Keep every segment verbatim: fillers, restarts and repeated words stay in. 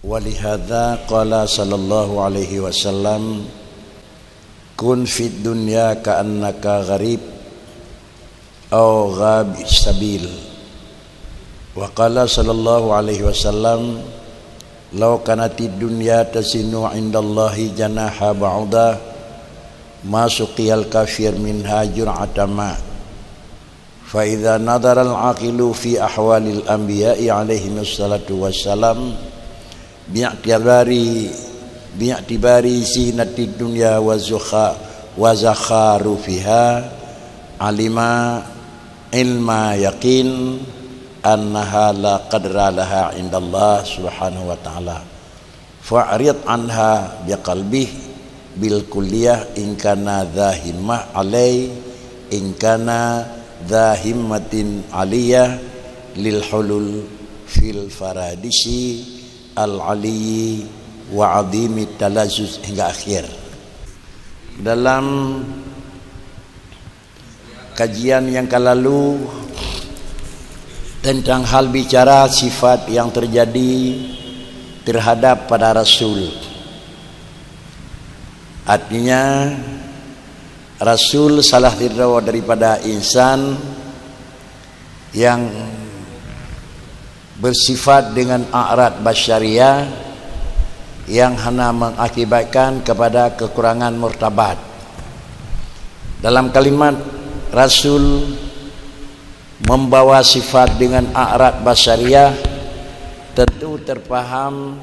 Walihadza qala sallallahu alaihi wasallam, "Kun fid dunya ka'annaka gharib au ghabis sabil." Wa qala sallallahu alaihi wasallam, "Lau kanatid dunya tazinu indallahi janaha ba'udah, ma suqiyal kafir minha jur'ata ma." Fa idza nadhara al-aqilu fi ahwalil anbiya'i alaihimus salatu wassalam, bi'tibari, bi'tibari zinatid dunya wa zukha-, wa zakharufiha, alima ilma yaqin annaha la qadra laha indallah subhanahu wa ta'ala. Fa'rid anha biqalbih bil kulliyah in kana dza himmah alai, in kana dza himmatin aliyah lil hulul fil faradisi al aliyyi wa azimit talazzuz, hingga akhir. Dalam kajian yang ka lalu tentang hal bicara sifat yang terjadi terhadap pada Rasul. Artinya, Rasul salah sidroe daripada insan yang bersifat dengan a'rad basyariah yang hana mengakibatkan kepada kekurangan martabat. Dalam kalimat Rasul membawa sifat dengan a'rad basyariah, tentu terpaham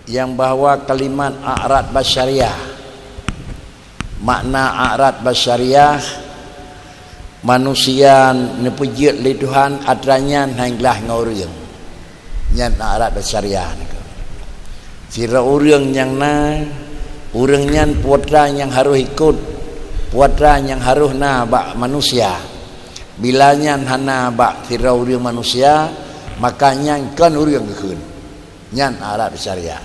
yang bahwa kalimat a'rad basyariah, makna a'rad basyariah, manusia neupeujeuet lé Tuhan atra nyan hana glaih ngon ureuëng. Nyan a'rad basyariah nyoe. Sidroe ureuëng nyang na, ureuëng nyan peue atra nyang harôh ikot, peue atra nyang harôh na bak manusia. Bila nyan hana bak sidroe ureuëng manusia, maka nyan kon ureuëng geukheun. Nyan a'rad basyariah.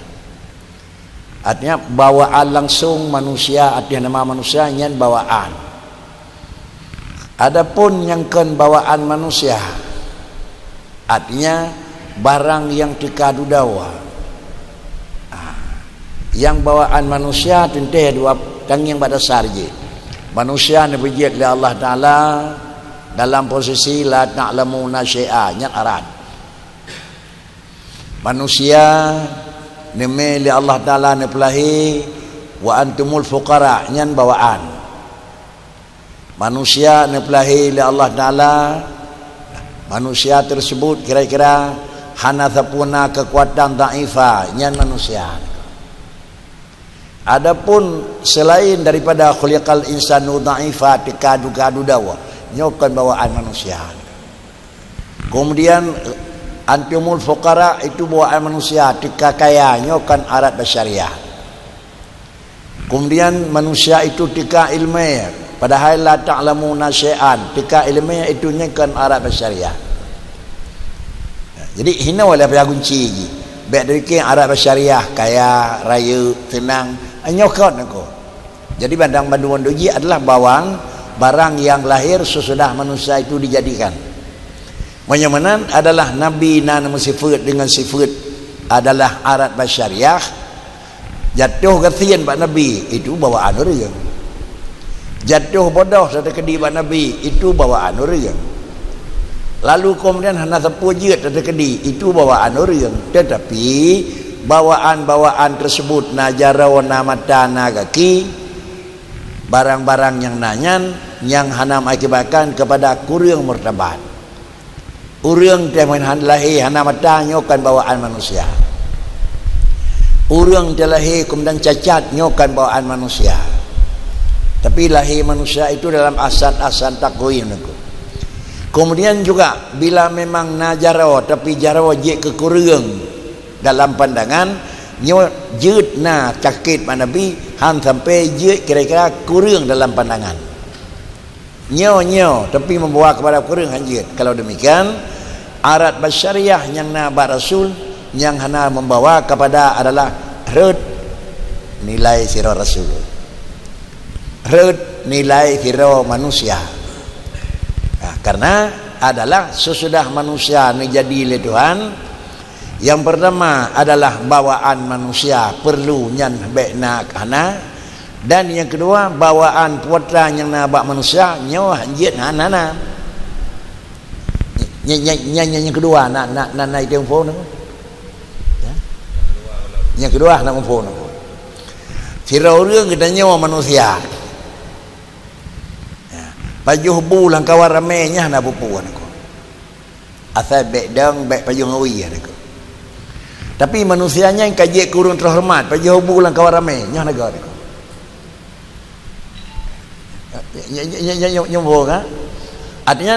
Artinya, bawaan langsung manusia ateueh nama manusia nyan bawaan. Adapun nyang kon bawaan manusia, artinya barang nyang teuka dudoe. Ah, nyang bawaan manusia teuntèe dua tangieng bak dasar jih. Manusia neupeujeuet lé Allah Taala dalam posisi la ta'lamuna syai'a, nyan a'rad. Manusia neumè lé Allah Taala neupeulahé, wa antumul fuqara, nyan bawaan. Manusia neupeulahé lé Allah Taala, manusia tersebut kira-kira hana sapeue na keukuatan, dhaifa, nyan manusia. Adapun selain daripada khuliqal insanu dha'ifa, teuka dudoe, nyoe kon bawaan manusia. Kemudian, antumul fuqara, itu bawaan manusia, teuka kaya, nyoe kon a'rad basyariah. Kemudian, manusia itu teuka ileumèe, padahai la ta'lamuna syai'an, teuka ileumèe, itu nyan kon a'rad basyariah. Jadi, hinoe lé payah gunci jih. Bèk dipike a'rad basyariah, kaya, rayeuk, seunang, nyoe kon nyoe. Jadi, bandum-bandum jih adalah bawaan, barang yang lahir sesudah manusia itu dijadikan. Meunyoe meunan adalah Nabi na meusifaat dengan sifaat adalah a'rad basyariah, jatuh gasien bak Nabi, itu bawaan ureuëng. Jatuh bodoh tateukeudi bak Nabi, itu bawaan ureuëng. Lalu kemudian hana sapeue jeuet tateukeudi, itu bawaan ureuëng. Tetapi, bawaan-bawaan tersebut na jaroe, na mata, na gaki, barang-barang nyang na nyan, nyang hana mengakibatkan kepada kureueng martabat. Ureuëng teuh meuhan lahé hana mata, nyoe kon bawaan manusia. Ureuëng teuh lahé keumudian cacat, nyoe kon bawaan manusia. Tapi lahé manusia itu dalam asal-asal takwim nyoe. Kemudian juga, bila memang na jaroe, tapi jaroe jeuet keu kureueng dalam pandangan, nyoe jeuet na sakét bak Nabi, han sampai jeuet kira-kira kureueng dalam pandangan. Nyoe, nyoe, tapi membawa kepada kureueng han jeuet. Kalau demikian, a'rad basyariah nyang na bak Rasul, nyang hana membawa kepada adalah rhot nilai sidroe Rasul. Rhot nilai sidroe manusia. Nah, karena adalah sesudah manusia neujadi lé Tuhan, Nyang peurtama adalah bawaan manusia, peurlu nyan bék na hana. Dan nyang keudua, bawaan putra nyang na bak manusia nyoe jeuet hana na. Nyang, nyang, nyang, nyang keudua na, na, na, na itu phon. Ya. Nyang keudua na phon. Sidroe ureuëng geutanyoe manusia. Ya. Pajoh bu lam kawan ramé nyan hana peue-peue nangko. Asai bék dong, bék pajoh ngon wie nangko. Tapi manusia nyan ka jeuet keu ureuëng teuhoreumat, pajoh bu lam kawan ramé nyan hana gét nangko. Nyoe, nyoe, nyoe, nyoe, nyoe, nyoe, kan? Artinya,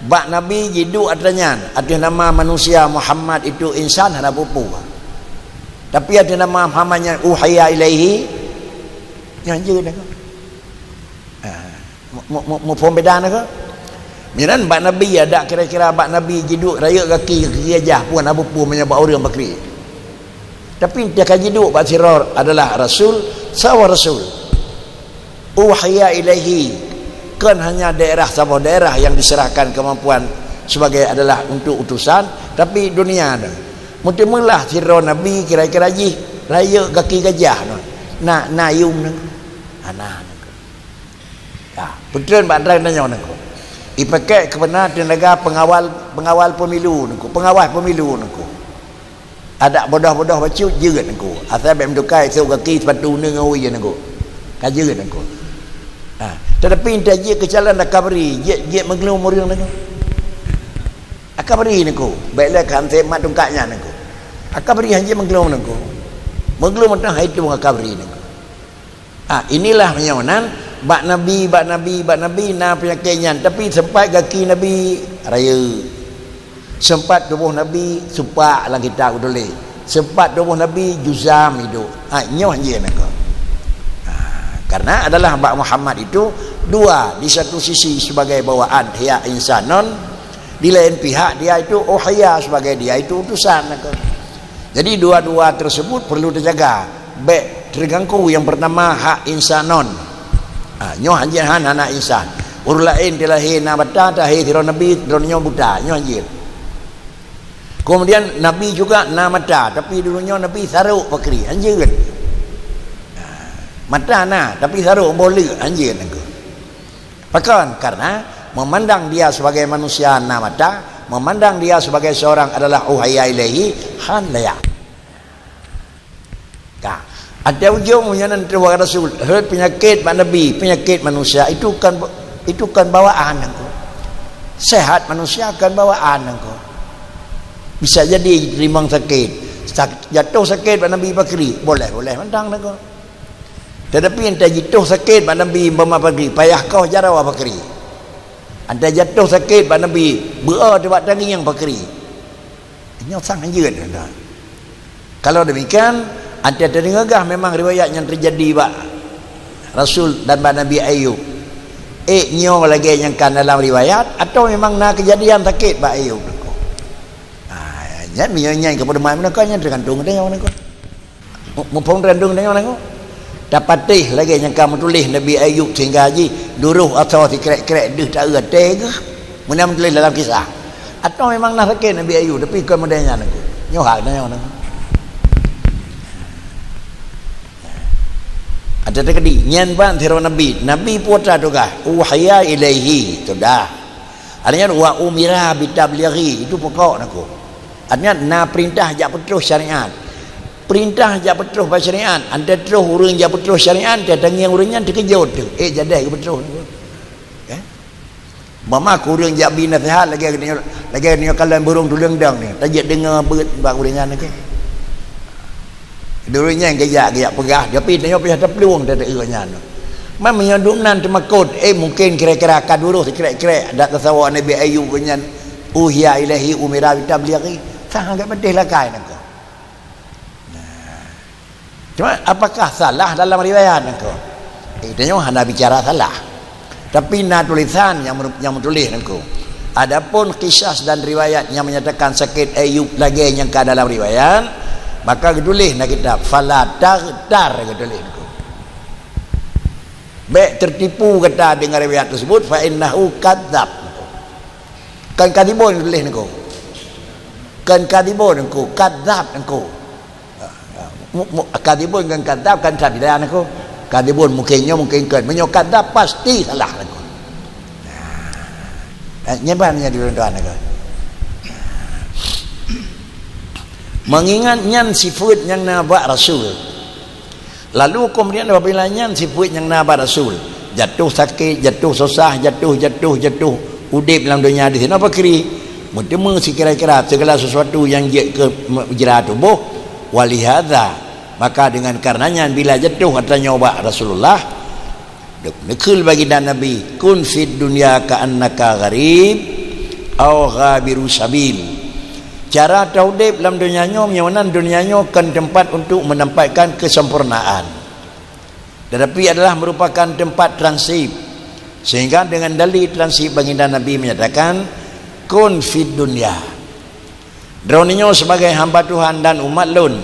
bak Nabi jiduek atra nyan, ateueh nama manusia Muhammad itu insan hana peue-peue. Tapi ateueh nama Muhammad nyan uhiya ilaihi, nyan jeuet nangko. Ah, mu-, mu-, mu-, muphom beda nangko. Miran bak Nabi ada kira-kira bak Nabi jiduek rayeuk gaki, gaki gajah pun hana peue-peue meunyoe bak ureuëng bakri. Tapi dia ka jiduek bak sidroe adalah rasul, saboh rasul. Uhiya ilaihi, kon hanya daerah, saboh daerah yang diserahkan kemampuan sebagai adalah untuk utusan, tapi dunia tu. Meuteumeulah sidroe nabi kira-kira jih rayeuk gaki gajah tu. Na, na yum tu. Hana tu. Ya, beutôi bak droe tanyoe nangko. Ipakai keubeuna teunaga pengawal, pengawal pemilu nangko, pengawas pemilu nangko. Adak bodoh-bodoh bacut jeuet nangko. Asai bék meutukai sôk gaki sepatu uneung ngon wie nangko. Ka jeuet nangko. Ha, tetapi entah jeuet keu calon akabri, jeuet, jeuet meuglom ureuëng nangko. Akabri nangko. Bék lé kan sép mat tungkat nyan nangko. Akabri han jeuet meuglom nangko. Meuglom mantong hai tueng akabri nangko. Ah, inilah meunyoe nan bak nabi, bak nabi, bak nabi na peunyakét nyan, tapi sempat gaki nabi rayeuk. Sempat tuboh nabi supak lam kitab geutuléh. Sempat tuboh nabi juzam hidup. Ah, nyoe jih nangko. Ah, karena adalah bak Muhammad itu dua, di satu sisi sebagai bawaan hiya insanon, di lain pihak dia itu uhiya sebagai dia itu utusan nangko. Jadi dua-dua tersebut perlu terjaga. Bék teuganggu yang pertama hak insanon. Ha, nyoe hanjeuet han hana insan. Ureuëng laén teulahé na mata, teulahé sidroe nabi, droeneuh nyoe buta, nyoe hanjeuet. Kemudian nabi juga na mata, tapi droeneuh nyoe nabi sarok pakri, hanjeuet. Ha, mata na, tapi sarok boh leuk, hanjeuet nangko. Pakon? Karena memandang dia sebagai manusia na mata, memandang dia sebagai seorang adalah uhiya ilaihi, han layak. Ka. Ada ujong nyan nanti wahai Rasul, hei penyakit bak Nabi, penyakit manusia itu kan, itu kan bawaan nangko. Sehat manusia kan bawaan nangko. Bisa jadi rimang sakit. Sak-, jatuh sakit bak Nabi pakri, boleh-boleh mantong nangko. Tetapi entah jituh sakit bak Nabi umpama pakri, payah koh jaroe pakri. Entah jatuh sakit bak Nabi, beu teuh bak tangieng pakri. Nyoe sang hanjeuet dah. Kalau demikian, anta teudeungoe gah memang riwayat nyang terjadi bak Rasul dan bak Nabi Ayub. Eh, nyoe lagée nyang kan dalam riwayat, atau memang na kejadian sakit bak Ayub? Ah, nyan meunyoe nyan keu peudoman meunyoe nyan teugantung tanyoe nangko. Mu-, muphom teugantung tanyoe nangko. Tapatéh lagée nyang ka meutuléh Nabi Ayub sehingga jih duroh asoe sikrek-krek deuh taeu até geuh. Meunan meutuléh dalam kisah. Atau memang na sakét Nabi Ayub, tapi kon model nyan nangko. Nyoe hak tanyoe nangko. Ada terjadi nyan ban sidroe nabi. Nabi peue tugaih? Uhiya ilaihi, sudah. Artinya wa umira bitablighi, itu pokok nangko. Artinya na perintah jak peutroh syariat. Perintah jak peutroh bak syariat, anta troh ureuëng jak peutroh syariat, anta tangieng ureuëng nyan teukeujot teuh. Eh, jadeh geupeutroh nangko. Eh? Mama ku ureuëng jak bi nasihat lagée nyoe, lagée nyoe kalon burông tuleueng dong ni. Tajak deungoe beuet bak ureuëng nyan nangko. Dulu nyan geujak, geujak peugah, tapi tanyoe payah taplueng teuteue nyan. Man meunyoe dum nan teumakot, eh, mungkin kira-kira ka duroh sikrek-krek dak tasawok Nabi Ayub nyan, uhiya ilaihi umira bitablighi, sang agak pedih lakai nangko. Nah. Cuma apakah salah dalam riwayat nangko? Eh, tanyoe hana bicara salah. Tapi na tulisan nyang meu-, nyang meutuléh nangko. Adapun kisah dan riwayat nyang menyatakan sakét Ayub lagée nyang ka dalam riwayat, maka geutuléh na kitab, "Fala taghtar," geutuléh nangko. Bék tertipu gata dengan riwayat tersebut, "fa innahu kadzab." Kan kadhibun geutuléh nangko. Kon kadhibun Teungku, kadzab Teungku. Mu-, mu-, kadhibun ngon kadzab kan sabila Teungku. Kadhibun mungkin nyoe, mungkin kon. Meunyoe kadzab pasti salah Teungku. Eh, nyeban nya di tuan Teungku. Mengingat nyan sifeuet nyang na bak Rasul. Lalu kemudian apabila nyan sifeuet nyang na bak Rasul, jatuh sakét, jatuh susah, jatuh, jatuh, jatuh, udeb lam donya di sinoe pakri, meuteumé sikira-kira segala sesuatu nyang jeuet keu me-, jra tuboh, walihadza, maka dengan karena nyan bila jatuh ata nyoe bak Rasulullah, Neukheun baginda Nabi, "Kun fid dunya ka'annaka gharib au ghabiru sabil." Cara taudeb lam donya nyoe, meunyoe nan donya nyoe kon teumpat untuk mendapatkan kesempurnaan, tetapi adalah merupakan tempat transit. Sehingga dengan dalil transit baginda Nabi menyatakan, "Kun fid dunya." Droeneuh nyoe sebagai hamba Tuhan dan umat Lôn,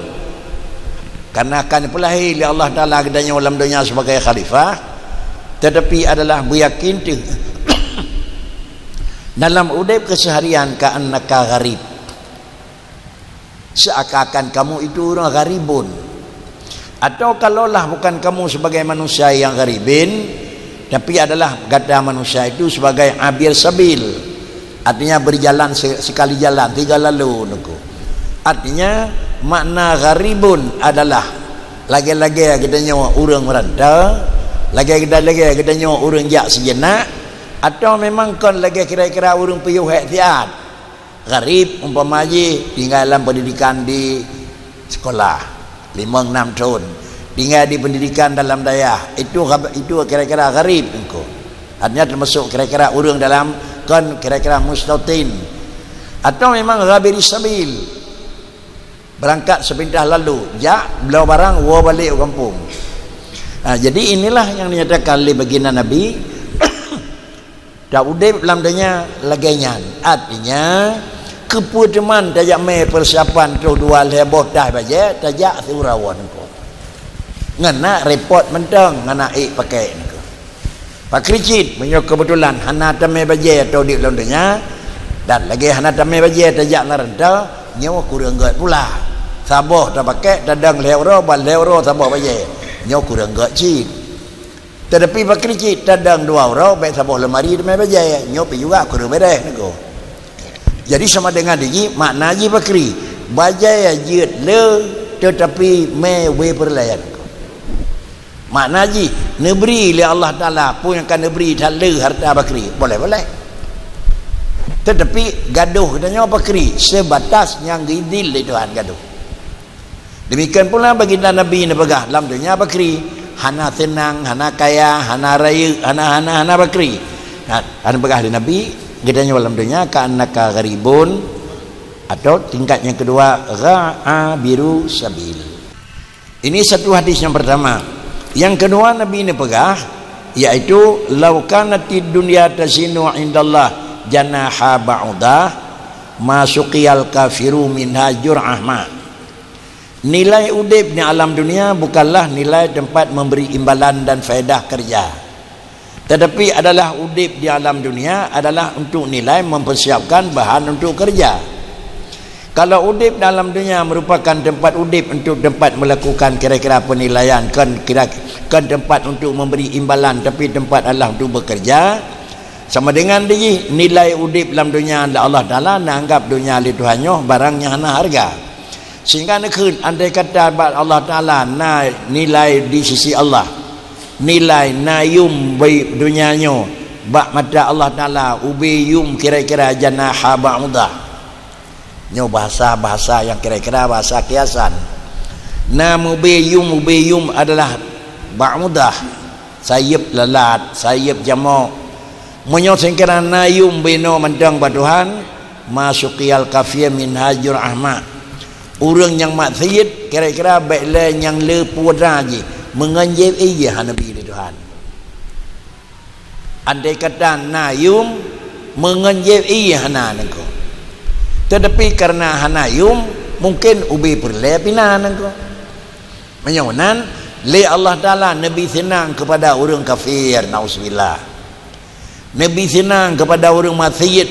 karena akan peulahé lé Allah Taala geutanyoe lam donya sebagai khalifah, tetapi adalah beuyakin teuh dalam udeb keseharian ka'annaka gharib, seakan-akan kamu itu ureuëng gharibun. Atau kalaulah bukan kamu sebagai manusia yang gharibin, tapi adalah gata manusia itu sebagai abir sabil, artinya berjalan se-, sekali jalan, tiga lalu Teungku. Artinya, makna gharibun adalah lagée-lagée geutanyoe ureuëng merantau, lagée-lagée geutanyoe ureuëng jak seujenak, atau memang kon lagée kira-kira ureuëng piôh hék siat. Gharib, umpama jih, tinggai lam pendidikan di sekolah, limong enam thon. Tinggai di pendidikan dalam dayah. Itu ghab-, itu kira-kira gharib Teungku. Artinya termasuk kira-kira ureuëng dalam, kon kira-kira mustautin. Atau memang ghabiri sabil. Berangkat sepintas lalu, jak, bloe barang, woe balek u gampông. Ha, jadi inilah yang dinyatakan oleh baginda Nabi, Taudeb lam donya lagée nyan. Artinya, keupeue teuma tajak mé persiapan troh dua lhée boh taih bajée, tajak siuroe woe Teungku. Ngon na repot mantong, ngon na ék pakai Teungku. Pakri cit, meunyoe keubeutulan hana tamé bajée taudeb lam donya, dan lagée hana tamé bajée tajak lam rantau, nyoe kureueng gét pula. Saboh tapakai, tadong lhée uroe, ban lhée uroe saboh bajée. Nyoe kureueng gét cit. Tetapi pakri cit tadong dua uroe, bék saboh leumari teumé bajée, nyoe pih juga kureueng beres Teungku. Jadi sama dengan jih, makna jih pakri, bajée jeuet le, tetapi mé ubé peureulée Teungku. Makna jih, neubri lé Allah Taala, peue nyang ka neubri that le hareuta pakri, boleh-boleh. Tetapi gadoh geutanyoe pakri, sebatas nyang geuidin lé Tuhan gadoh. Demikian pula baginda Nabi neupeugah, lam donya pakri, hana seunang, hana kaya, hana rayeuk, hana, hana, hana pakri. Nah, hana peugah lé Nabi, geutanyoe lam donya ka'annaka gharibun, atau tingkat yang kedua, gha-, abiru sabil. Ini satu hadis yang pertama. Yang kedua, Nabi neupeugah, yaitu, "Lau kanatid dunya tazinu indallah janaha ba'udah, ma suqiyal kafiru minha jur'ah ma." Nilai udeb di alam dunia bukanlah nilai tempat memberi imbalan dan faedah kerja, tetapi adalah udeb di alam dunia adalah untuk nilai mempersiapkan bahan untuk kerja. Kalau udeb dalam dunia merupakan tempat udeb untuk tempat melakukan kira-kira penilaian, kon kira, kon tempat untuk memberi imbalan, tapi tempat adalah untuk bekerja, sama dengan jih nilai udeb lam dunia Allah Taala na anggap dunia lé Tuhan nyoe barang nyang hana harga. Sehingga neukheun, andai kata bak Allah Taala na nilai di sisi Allah, nilai na yum bak dunia nyoe, bak mata Allah Taala ubé yum kira-kira janaha ba'udah. Nyoe bahasa-bahasa nyang kira-kira bahasa kiasan. Na mubé yum, ubé yum adalah ba'udah, sayeup lalat, sayeup jamok. Meunyoe seukeura na yum binoe mantong bak Tuhan, ma suqiyal kafir minha jur'ah ma. Ureuëng nyang maksiet kira-kira bék lé nyang le putra jih, meungon jép ie hana bi lé Tuhan. Andai kata na yum, meungon jép ie hana Teungku. Tetapi karena hana yum, mungkin ubé peureulée pih na Teungku. Meunyoe nan, lé Allah Taala neubi seunang keupada ureuëng kafir, nauzubillah. Neubi seunang keupada ureuëng maksiet.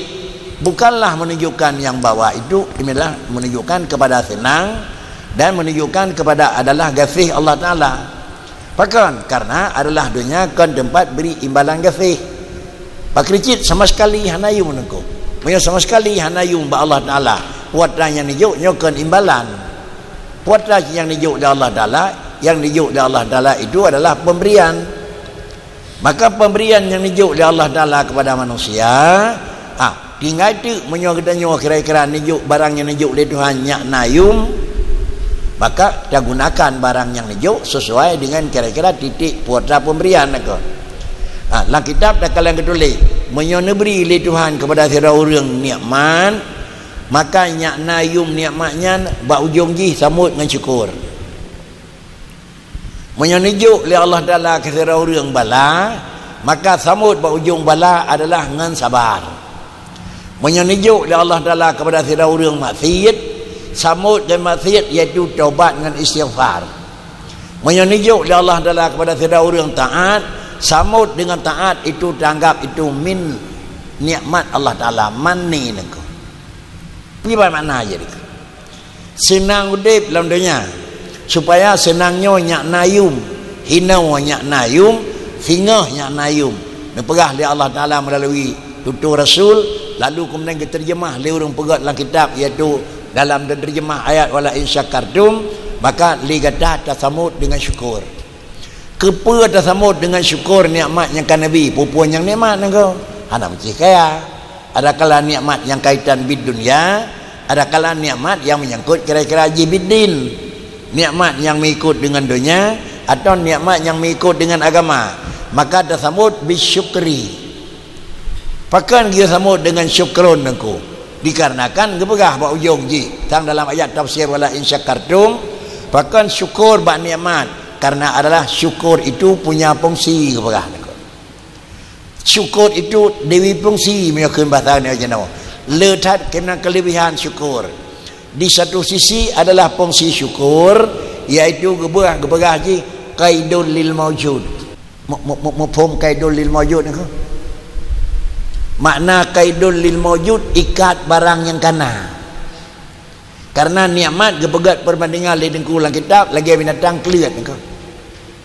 Bukanlah menunjukkan nyang bahwa itu adalah menunjukkan kepada senang dan menunjukkan kepada adalah gaséh Allah Taala. Pakon? Karena adalah donya kon teumpat bri imbalan gaséh. Pakri cit sama sekali hana yum nangko. Meunyoe sama sekali hana yum bak Allah Taala, peue atra nyang neujok nyoe kon imbalan. Peue atra nyang neujok lé Allah Taala, nyang neujok lé Allah Taala itu adalah pemberian. Maka pemberian nyang neujok lé Allah Taala kepada manusia, ha, tinggai teuk meunyoe geutanyoe kira-kira neujok barang nyang neujok lé Tuhan nyak na yum, maka tagunakan barang nyang neujok sesuai dengan kira-kira titik peue atra pemberian nangko. Ha, lam kitab takalon geutuléh, meunyoe neubri lé Tuhan kepada sidroe ureuëng nikmat, maka nyak na yum nikmat nyan bak ujong jih samot ngon syukur. Meunyoe neujok lé Allah Taala keu sidroe ureuëng bala, maka samot bak ujong bala adalah ngon sabar. Meunyoe neujok lé Allah Taala kepada sidroe ureuëng maksiet, samot ngon maksiet, yaitu taubat ngon istighfar. Meunyoe neujok lé Allah Taala kepada sidroe ureuëng taat, samot dengan taat itu taanggap itu min nikmat Allah Taala, manni nangko. Peue makna jih nangko? Seunang udeb lam donya, supaya seunang nyoe nyak na yum, hinoe nyak na yum, singoh nyak na yum. Neupeugah lé Allah Taala meulalu tutoe rasul, lalu keumudian geuteurjeumah lé ureuëng peugét lam kitab, yaitu dalam teujeumah ayat, "Wala in syakartum", maka lé gata tasamot deungon syukur. Keupeue tasamot deungon syukur nikmat nyang ka neubri? Peue-peue nyang nikmat nangko? Hana meusti kaya. Adakala nikmat nyang kaitan bid dunya, adakala nikmat nyang meunyangkot kira-kira jih bid din. Nikmat nyang meuikot deungon donya, atawa nikmat nyang meuikot deungon agama. Maka tasamot bisyukri. Pakon geusamot deungon syukrun nangko? Dikarenakan geupeugah bak ujong jih, tang dalam ayat tafsir, "Wala in syakartum", pakon syukur bak nikmat, karena adalah syukur itu punya fungsi, geupeugah nangko. Syukur itu dewi fungsi, meunyoe kheun bahasa nyoe jinoe. Le that keunan kelebihan syukur. Di satu sisi adalah fungsi syukur, yaitu geupeugah, geupeugah jih qaidul lil maujud. Mu-, mu-, mu-, muphom qaidul lil maujud nangko? Makna qaidul lil maujud, ikat barang nyang kana. Karena nikmat geupeugét peubandingan lé Teungku lam kitab lagée binatang kleuet nangko.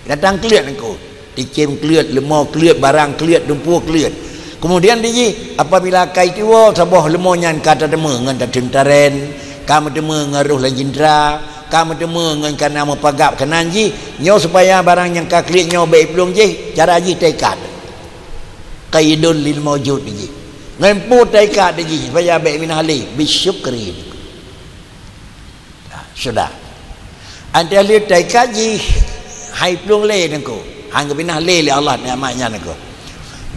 Binatang kleuet nangko. Ticém kleuet, leumo kleuet, barang kleuet, dumpeue kleuet. Keumudian dijih, apabila ka ituwoe saboh leumo nyan ka tateumé ngon tateumé taren, ka meuteumé ngon roh lôn jindra, ka meuteumé ngon kana meupagab keunan jih, nyoe supaya barang nyang ka kleuet nyoe bék iplueng jih, cara jih taikat. Qaidul lil maujud jih. Ngon peue taikat jih supaya bék minah lé? Bisyukri. Sudah. Antara lheueh taikat jih, hai plueng lé nangko. Han geubinah lé lé Allah nikmat nyan nangko.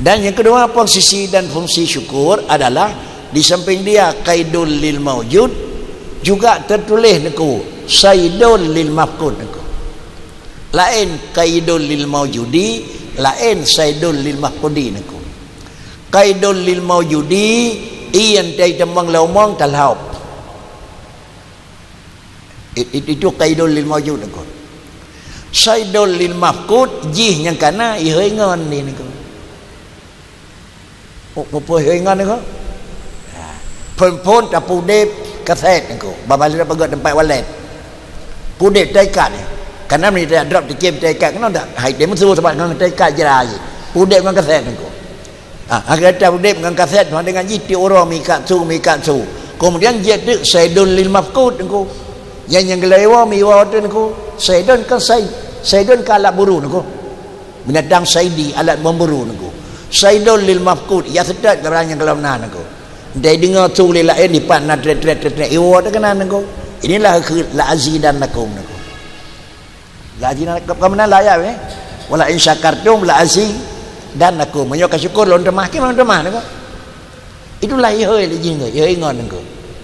Dan yang kedua, posisi dan fungsi syukur adalah di samping dia qaidul lil maujud, juga tertulis nangko saidul lil mafqud nangko. Laén qaidul lil maujudi, laén saidul lil mafqudi nangko. Qaidul lil maujudi, iyan tai teumang lomong talhop. It-, it-, itu qaidul lil maujud nangko. Saidul lil mafqud, jih nyang kana ihôi ngon ni nangko. Oh, peue-peue ihôi ngon nangko? Ha. Phon-phon tapudeb kaset nangko. Babah lé peugét teumpat walet. Pudeb taikat ni. Kana meunyoe drop tikem taikat keunoe dak? Hai dem su sabab ngon taikat jira jih. Pudeb ngon kaset nangko. Ha, akhé that udeb ngon kaset, sama dengan jih tiep uroe meuikat su, meuikat su. Keumudian jeuet teuk saidun lil mafqud nangko. Nyang, nyang geulaiwoe meuiwoe teuh nangko. Saidun kan sai-, saidun kan alat buru nangko. Binatang saidi, alat memburu nangko. Saidun lil mafqud, ya seutôt barang nyang gohlom na nangko. Dai deungoe su lé laén dipat na trét-trét trét-trét iwoe teuh keunan nangko. Inilah keu la azidannakum nangko. La azidannakum, ka meunan la ayat, eh? "Wala in syakartum la azidannakum." Meunyoe ka syukur lôn teumah, keu lôn teumah nangko. Itulah ihôi lé jih ngon, ihôi ngon nangko.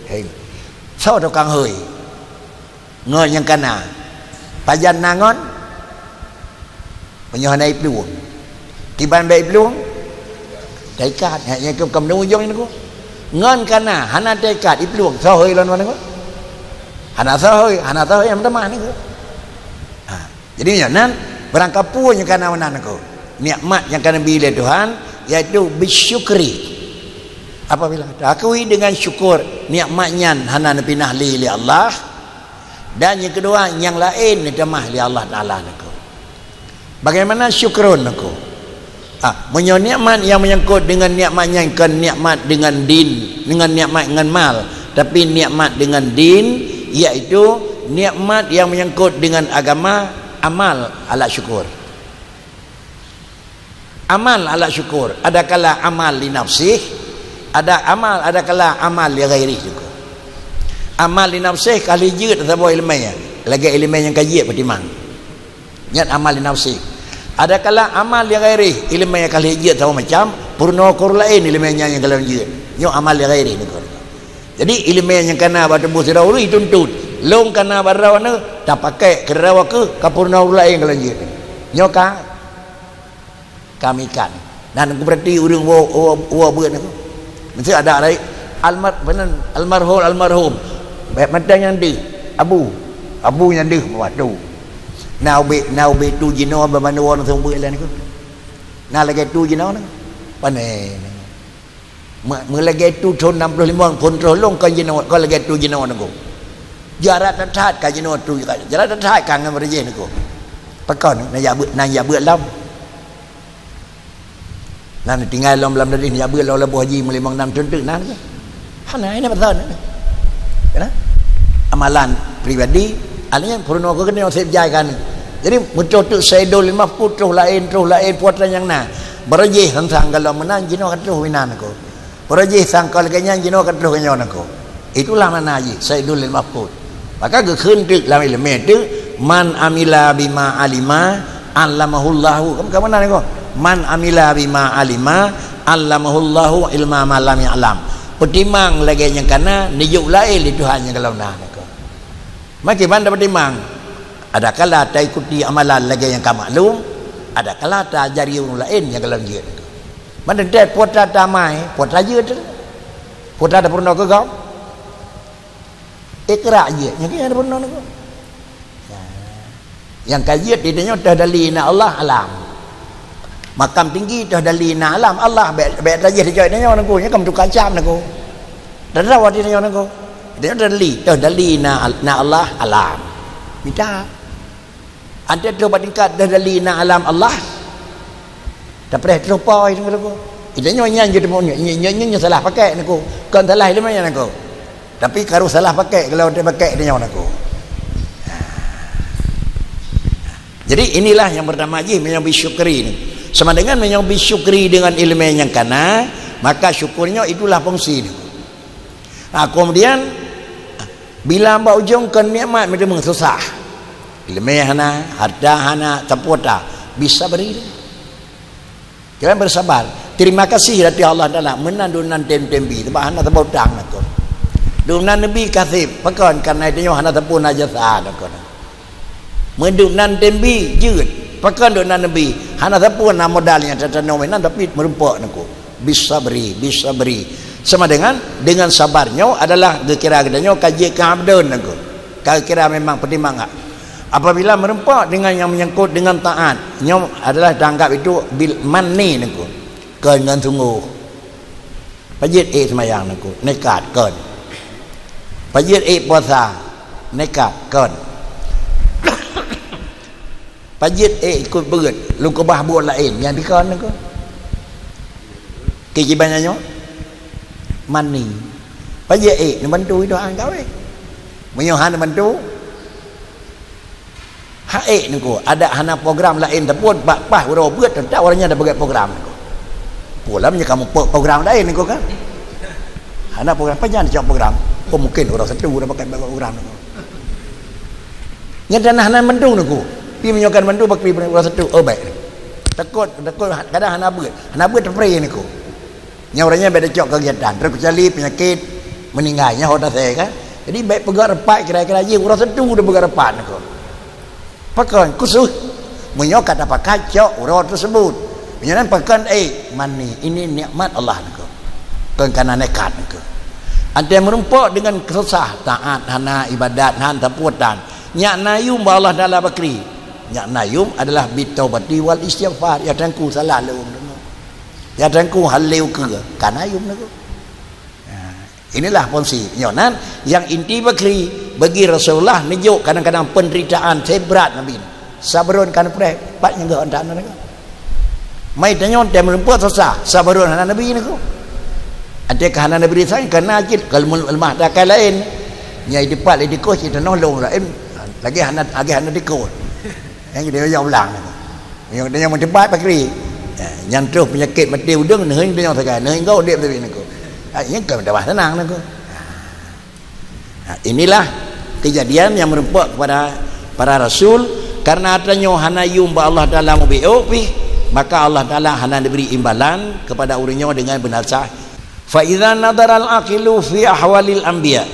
Hei. Soe tukang hôi? Ngon nyang kana. Pajan na ngon? Meunyoe hana iplueng. Kiban bék iplueng? Taikat. Nyan, nyan keu, keu meunujong nyan nangko. Ngon kana, hana taikat, iplueng. Soe hôi lôn nangko? Hana soe hôi, hana soe hôi nyang meutamah nangko. Ha. Jadi, nyan nan, barang kapeue nyang kana meunan nangko. Nikmat nyang ka neubri lé Tuhan, yaitu bisyukri. Apabila taakui dengan syukur, nikmat nyan hana neupinah lé lé Allah, dan nyang keudua, nyang laén neutamah lé Allah Taala nangko. Bagaimana syukrun nangko? Ah, meunyoe nikmat nyang menyangkut dengan nikmat nyan kon nikmat dengan din, dengan nikmat ngon mal, tapi nikmat dengan din, yaitu nikmat nyang menyangkut dengan agama, amal alat syukur. Amal alat syukur, adakala amal li nafsih, ada amal, adakala amal li ghairih juga. Amal li nafsih ka lheueh jeuet saboh ileumèe, lagèe ileumèe nyang ka jeuet peutimang. Nyan amal li nafsih. Adakala amal li ghairih, ileumèe nyang ka lheueh jeuet saboh macam, peurunoe keu ureueng laén ileumèe nyan nyang ka lheueh jeuet. Nyoe amal li ghairih nangko. Jadi ileumèe nyang kana bak tuboh sidroe ureueng jituntut, lôn kana bak droeneuh, tapakék keu droe keuh, ka peurunoe ureueng laén ka lheueh jeuet. Nyoe ka Kami kan. Dan kupeurati ureueng woe, woe, woe beuet nangko. Mesti ada rai almar-, beuna almarhum, almarhum. Bèk mantong nyang deuh. Abu. Abu nyang deuh, wah, tu. Na ubé, na ubé tu jinoe ban woe nangko beuet lé nangko. Na lagèe tu jinoe nangko. Pané nangko. Me-, meulagèe tu thôn enam puluh lima, phôn troh lôn kon jinoe, kon lagèe tu jinoe nangko. Jarak that-that ka jinoe tu, jarak that-that ka ngon meurajih nangko. Pakon, na jak beuet, na jak beuet lom. Na tinggai lom lam dadih, na jak beuet lom leuboh ji meulimong nam thôn teuk na nangko. Hana, ini beutôi. Kena? Amalan pribadi, artinya peurunoe keu keunoe seb jai kan. Jadi, meutroh teuk Saidul Mahfud, troh laén, troh laén, putra nyang na. Beurajih sang-sang galom meunan, jinoe ka troh inan nangko. Beurajih sangkol lagèe nyan jinoe ka troh nyoe nangko. Itulah makna jih Saidul Mahfud. Maka geukheun teuk lam ileumèe teuk, "Man amila bima alima, allamahullahu." Kamu ka mana nangko? "Man amila bima alima, allamahullahu ilma ma lam ya'lam." Peutimang lagèe nyang kana, neujok laén lé Tuhan nyang ka lom na nangko. Makai ban tapeutimang. Adakala taikuti amalan lagèe nyang ka maklum, adakala taajari ureueng laén nyang ka lom jeuet. Mantong teuh putra tamai, putra jeuet. Putra tapeurunoe keu gob. Ikra jeuet, nyang keu nyang tapeurunoe nangko. Nyang ka jeuet di tanyoe teuh dali na Allah alam. Makam tinggi teuh dali na alam Allah, bèk, bèk tajih teuh nyoe nangko, nyoe kan tukang cam nangko. Dah tahu hati nyoe nangko. Dia dah dali, dah dali na, na Allah alam. Mita. Ante tu bak tingkat dah dali na alam Allah. Tapi dah terlupa itu nangko. Itu nyoe nyan je temu nyoe, nyoe, nyoe, nyoe salah pakai nangko. Kon salah ilmu nyan nangko. Tapi karu salah pakai kalau dia pakai dia nyoe nangko. Jadi inilah yang pertama jih meunyoe bisyukri ni. Sama dengan meunyoe bisyukri dengan ilmu yang kana, maka syukurnya itulah fungsi ni. Ha, kemudian, bila bak ujong kon nikmat, meuteumé susah. Ileumèe hana, harta hana, teupeu ata, bisa bri. Jangan bersabar. Terima kasih dari Allah Taala, meunan dum nan tem-tem bi, sebab hana teupeu utang nangko. Dum nan neubi kaseb, pakon, karena itu nyoe hana teupeu na jasa nangko. Meudum nan tem bi jeuet, pakon dum nan neubi, hana sapeue na modal nyang tatanoe nan, tapi meurumpok nangko. Bisabri, bisabri. Sama dengan, dengan sabar nyoe adalah geukira geutanyoe ka jeuet keu abdon nangko. Ka geukira memang peutimang. Apabila meurumpok dengan yang menyangkut dengan taat, nyoe adalah dianggap itu bil manni nangko. Kon ngon sunggoh. Pajoh ék seumayang nangko, nekat kon. Pajoh ék puasa, nekat kon. Pajoh ék ikot beuet, lôn keubah buet laén, nyan dikon nangko. Kiban nyoe, mani. Pajoh ék neubantu itu han kawé. Meunyoe han neubantu, Hai nangko, adak hana program laén teupeu, bak paih uroe beuet teuntang ureueng nyan dak peugét program nangko. Pulam nyoe kamoe peuet program laén nangko kan? Hana program, pajan cok program? Oh, mungkin uroe satu udah pakai program nangko. Nyan tanah hana mandum nangko. Pi meunyoe kan mandum bak pi uroe satu, oh, baik. Takot, takot kadang hana beuet. Hana beuet teupeu nangko. Nyan ureueng nyan bèk tacok kegiatan, terkecuali penyakit, meninggai, nyan ho tasé kan. Jadi bèk peugah rapat kira-kira jih uroe satu dah peugah rapat nangko. Pakon khusus. Meunyoe ka tapakat cok uroe tersebut. Meunyoe nan pakon, eh, mani, ini nikmat Allah nangko. Kon kana nekat nangko. Ada yang merumpok dengan susah, taat hana, ibadat hana, taputan. Nyak na yum bak Allah Taala bakri. Nyak na yum adalah bitaubati wal istighfar. Ya Tuhanku, salah lôn. Ya Tuhanku, haleue keu. Kana yum nangko. Inilah fungsi. Nyoe nan, nyang inti pakri, bagi Rasulullah neujok kadang-kadang penderitaan sebrat Nabi. Sabrun kan preh, pat nyang geuh antan nangka. Mai tanyoe tem rumput susah, sabrun hana Nabi nangka. Ante ka hana Nabi sang, kana cit, kalau lemah takai lain. Nyai dipat le dikoh cit tanoh long lain. Lagi hana, lagi hana dikoh. Nyang dia yang ulang nangka. Nyang dia yang mendebat pakri. Ya, nyang terus penyakit mati udeng, neuheun dia yang sagai, neuheun kau dia tadi nangka. Ha, nyang kau dah senang nangka. Ha, inilah kejadian yang merumpok kepada para rasul, karena tanyoe hana yum bak Allah Taala mubiôh pih, maka Allah Taala hana diberi imbalan kepada ureuëng nyoe dengan beunasah. Fa idza nadharal aqilu fi ahwalil anbiya.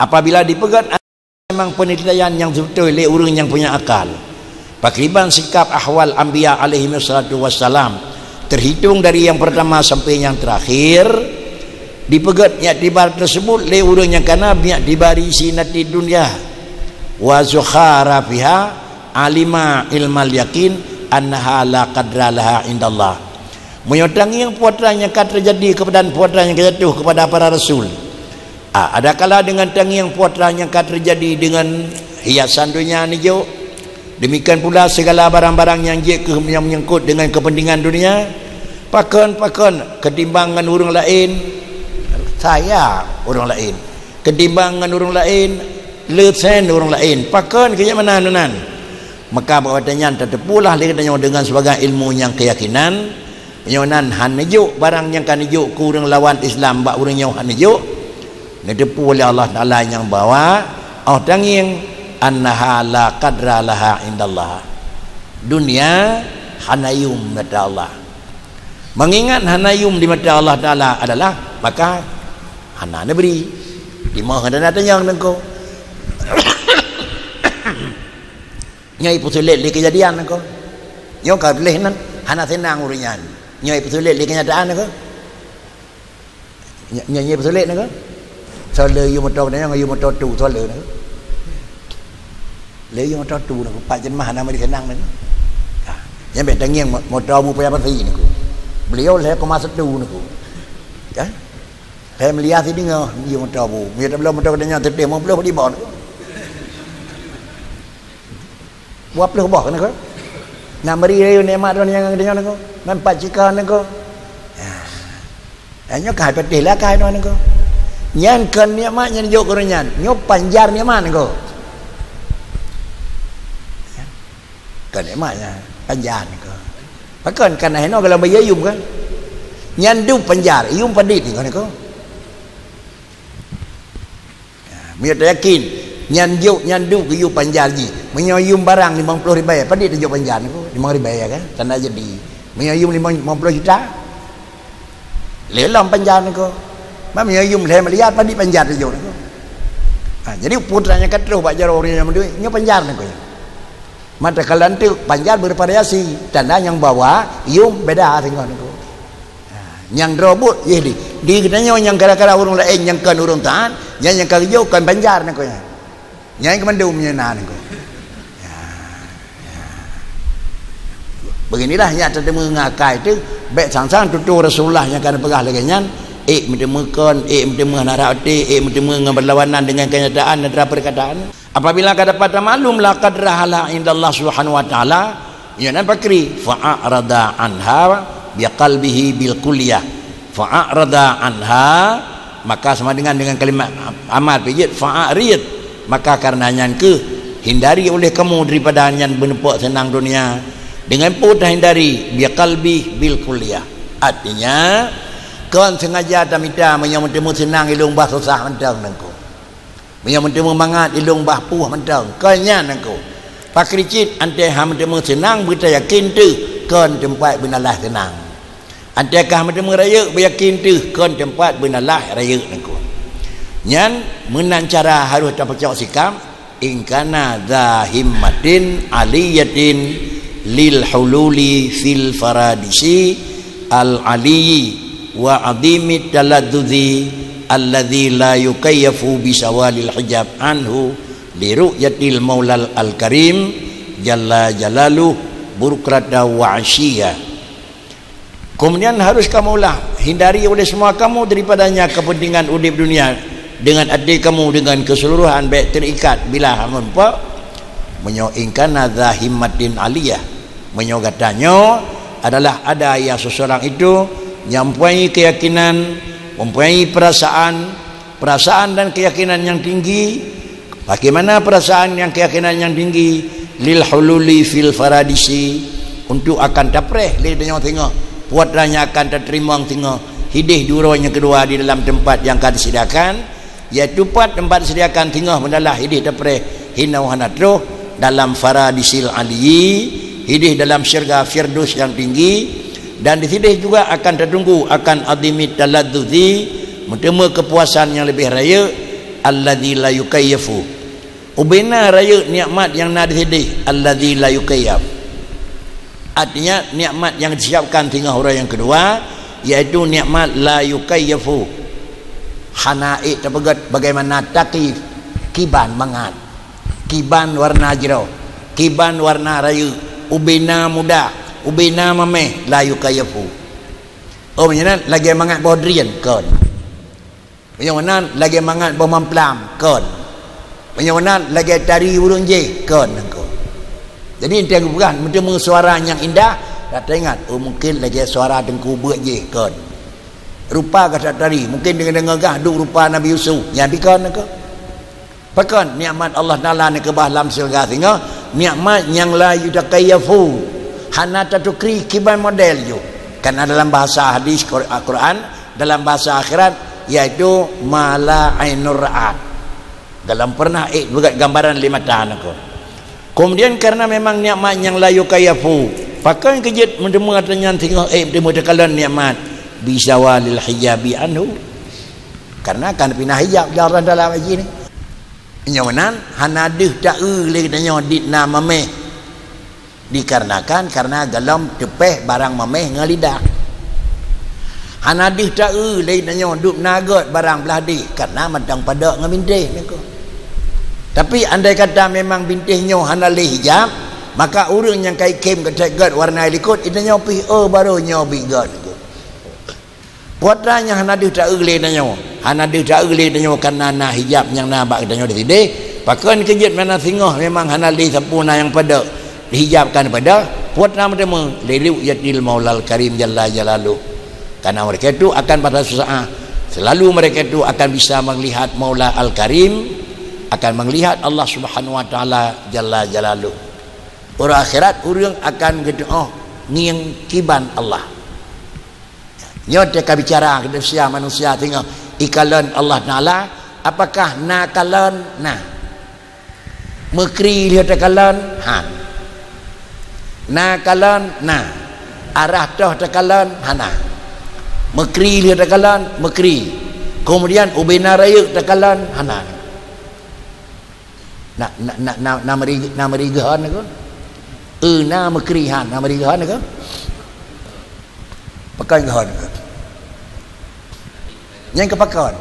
Apabila dipeugét memang penilaian nyang beutôi lé ureuëng nyang punya akal. Pakriban sikap ahwal anbiya alaihi wassalatu wassalam, terhitung dari yang pertama sampai yang terakhir, dipeugét iktibar tersebut lé ureuëng nyang kana bi'tibari zinatid dunya wa zukharafiha, alima ilmal yakin annaha la qadra laha indallah. Meunyoe tangieng putra nyang ka terjadi kepada putra nyang ka jatuh kepada para rasul, Ah, adakala dengan tangieng putra nyang ka terjadi dengan hiasan dunia neujok, demikian pula segala barang-barang nyang jeuet keu nyang menyangkut dengan kepentingan dunia, pakon-pakon ketimbang ngon ureuëng laén, saya ureuëng laén, ketimbang ngon ureuëng laén, le sen ureuëng laén, pakon keu nyang meunan-meunan. Maka bak watée nyan tateupeue lah lé geutanyoe deungon sibagai ilmu nyang keuyakinan, meunyoe nan hana jok barang nyang ka neujok keu ureuëng lawan Islam bak ureuëng nyoe hana jok, neuteupeue lé Allah Taala nyang bahwa oh tangieng annaha la qadra laha indallah. Dunia hana yum mata Allah. Mengingat hana yum di mata Allah Taala adalah maka hana neubri. Di moh hana tanyong nangko. Nyoe ipeusulet lé keujadian nangko. Nyoe ka lheueh nan hana seunang ureuëng nyan. Nyoe ipeusulet lé keunyataan nangko. Nyoe, nyoe, nyoe ipeusulet nangko. Soe le yue moto nyoe, yue moto tu soe le nangko. Le yue moto tu nangko, pat jeumah hana meuri seunang nangko. Ha, nyan bék tangieng mo-, moto bu paya pasi nangko. Beliau lhèe koma satu nangko. Kan? Lhèe miliar sidingoh yue moto bu. Meunyoe tabloe moto geutanyoe teuntèe lima ploh di bawah nangko. Dua ploh boh nangko. Nak meuri rayeuk nikmat droe nyang geutanyoe nangko. Ngon pat cika nangko. Ya. Ya, nyoe ka hai patéh lakai droe nangko. Nyan kon nikmat nyang jok keu ureuëng nyan. Nyoe panjar nikmat nangko. Ya. Kon nikmat nyan, panjar nangko. Pakon kana hinoe golom bayeue yum kan? Nyan dum panjar, yum padit nangko nangko. Ha, meunyoe tayakin, nyan jok, nyan duek geuyue panjar jih. Meunyoe yum barang limong ploh ribèe, padit tajok panjar nangko? Limong ribèe kan? Tanda jadi. Meunyoe yum limong, limong ploh juta, lé lom panjar nangko. Bah meunyoe yum lhèe miliar, padit panjar tajok nangko? Ha, jadi putra nyang ka troh bak jaroe ureuëng nyang meuduek, nyoe panjar nangko nyan. Mata kalan teuk panjar bervariasi, tanda nyang bahwa yum beda singoh nangko. Ha, nyang droe buet, yeh di. Di geutanyoe nyang gara-gara ureuëng laén nyang kon ureuëng taat, nyan nyang ka geujok kon panjar nangko nyan. Nyan keu mandum nyan na nangko. Ya, ya. Beginilah nyak tateumé ngakai teuh, bék sang-sang tutoe Rasulullah nyang ka neupeugah lagée nyan, ék meuteumé kon, ék meuteumé hana rhot até, ék meuteumé ngon beulawanan dengan kenyataan dan perkataan. Apabila ka dapat tamaklum la qadraha indallah subhanahu wa ta'ala, nyan pakri, fa'arada anha biqalbihi bil kulliyah. Fa'arada anha, maka sama dengan, dengan kalimat amar pijit, fa'arid. Maka karena nyan keuh, hindari oleh kamu daripada nyan beuneupeuk seunang dunia. Dengan peue tahindari? Biqalbi bil kulliyah. Artinya, kon sengaja tamita meunyoe meuteumé seunang ilong bah susah mantong nangko. Meunyoe meuteumé mangat ilong bah puih mantong, kon nyan nangko. Pakri cit, antée ha meuteumé seunang beutayakin teuh kon teumpat beunalah seunang. Antée ka ha meuteumé rayeuk beuyakin teuh kon teumpat beunalah rayeuk nangko. Nyan meunan cara harôh tapeucok sikap, in kana dza himmatin aliyatin lil hululi fil faradisi al aliyyi wa adhimit taladzuzi alladzi la yukayyafu bi zawalil hijab anhu li ru'yatil maulal al karim jalla jalaluh bukrata wa asyiya. Kemudian harus kamu ulah, hindari oleh semua kamu daripadanya kepentingan udeb dunia dengan até kamu dengan keseluruhan, baik terikat bilah ngon pok. Meunyoe ingkana za himmatin aliyah, meunyoe gata nyoe adalah ada ya seseorang itu yang mempunyai keyakinan, mempunyai perasaan, perasaan dan keyakinan yang tinggi. Bagaimana perasaan yang keyakinan yang tinggi? Lil hululi fil faradisi, untuk akan tapreh lé tanyoe singoh. Puat raya akan tateurimong singoh hideh di uroe nyang keudua di dalam teumpat nyang ka disediakan, yaitu pat teumpat disediakan singoh meundalah hideh tapreh hinoe hana troh dalam faradisil aliyyi, hideh dalam syurga Firdaus yang tinggi, dan di sideh juga akan tatunggu akan azimit taladzuzi, meuteumé kepuasan yang lebih rayeuk, alladzi la yukayyafu. Ubena rayeuk nikmat nyang na di sideh, alladzi la yukayyaf. Artinya, nikmat yang disiapkan singoh uroe nyang keudua, yaitu nikmat la yukayyafu. Hana ék tapeugét bagaimana takyif, kiban mangat, kiban warna jroh, kiban warna rayeuk, ubena mudah, ubena mameh, la yukayyafu. Oh, meunyoe nan lagée mangat boh drien, kon. Meunyoe nan lagée mangat boh mamplam, kon. Meunyoe nan lagée tari ureuëng jéh, kon nangko. Jadi, entah geupeugah meuteumé suara nyang indah, dak taingat, oh, mungkin lagée suara teungku beuet jéh, kon. Rupa gata tari, mungkin deungoe-deungoe gah duek rupa Nabi Yusuf, nyan pih kon nangko. Pakon nikmat Allah Taala neukeubah lam syeuruga singoh, nikmat nyang la yutakayyafu, hana tatukri kiban model ju. Karena dalam bahasa hadis Qur-, Al-Quran, dalam bahasa akhirat, yaitu ma la ainur ra'at. Dalam pernah ék beugat gambaran lé mata nangko. Kemudian karena memang nikmat nyang la yukayyafu, pakon keujeuet meuteumé ata nyan singoh ék meuteumé teukalon nikmat bizawalil hijabi anhu. Karena kan pinah hijab di Allah Taala bagi ni. Nyoe nan hana deuh taeu lé geutanyoe dit na mameh. Dikarenakan karena gohlom teupeh barang mameh ngon lidah. Hana deuh taeu lé geutanyoe dub na gét barang blah deh karena mantong padok ngon bintéh niko. Tapi andai kata memang bintéh nyoe hana lé hijab, maka ureuëng nyang ka ikhém geuthét gét warna likot, geutanyoe pih, oh, barô nyoe bit gét niko. Putra nyang hana deuh taeu lé tanyoe, hana deuh taeu lé tanyoe karena na hijab nyang na bak geutanyoe di sideh. Pakon keujeuet mana singoh memang hana lé sapeue na nyang padok, dihijabkan padok, putra meuteumé, liru'yatil maulal karim jalla jalaluh. Karena mereka itu akan pada suatu saat, selalu mereka itu akan bisa melihat Maula Al-Karim, akan melihat Allah Subhanahu wa Taala jalla jalaluh. Uroe akhirat ureuëng akan geutuoh ngieng kiban Allah. Nyoe teuka bicara keu manusia, manusia singoh ikalon Allah Taala, apakah na kalon? Na. Meukri lheueh takalon? Han. Na kalon? Na. Arah toh takalon? Hana. Meukri lheueh takalon? Meukri. Kemudian ubena rayeuk takalon? Hana. Na, na, na, na, na meuri, na meuri geuhon niko. Eu na meukrihan, na meuri geuhon niko. Pakon geuhon niko. Nyang keu pakon.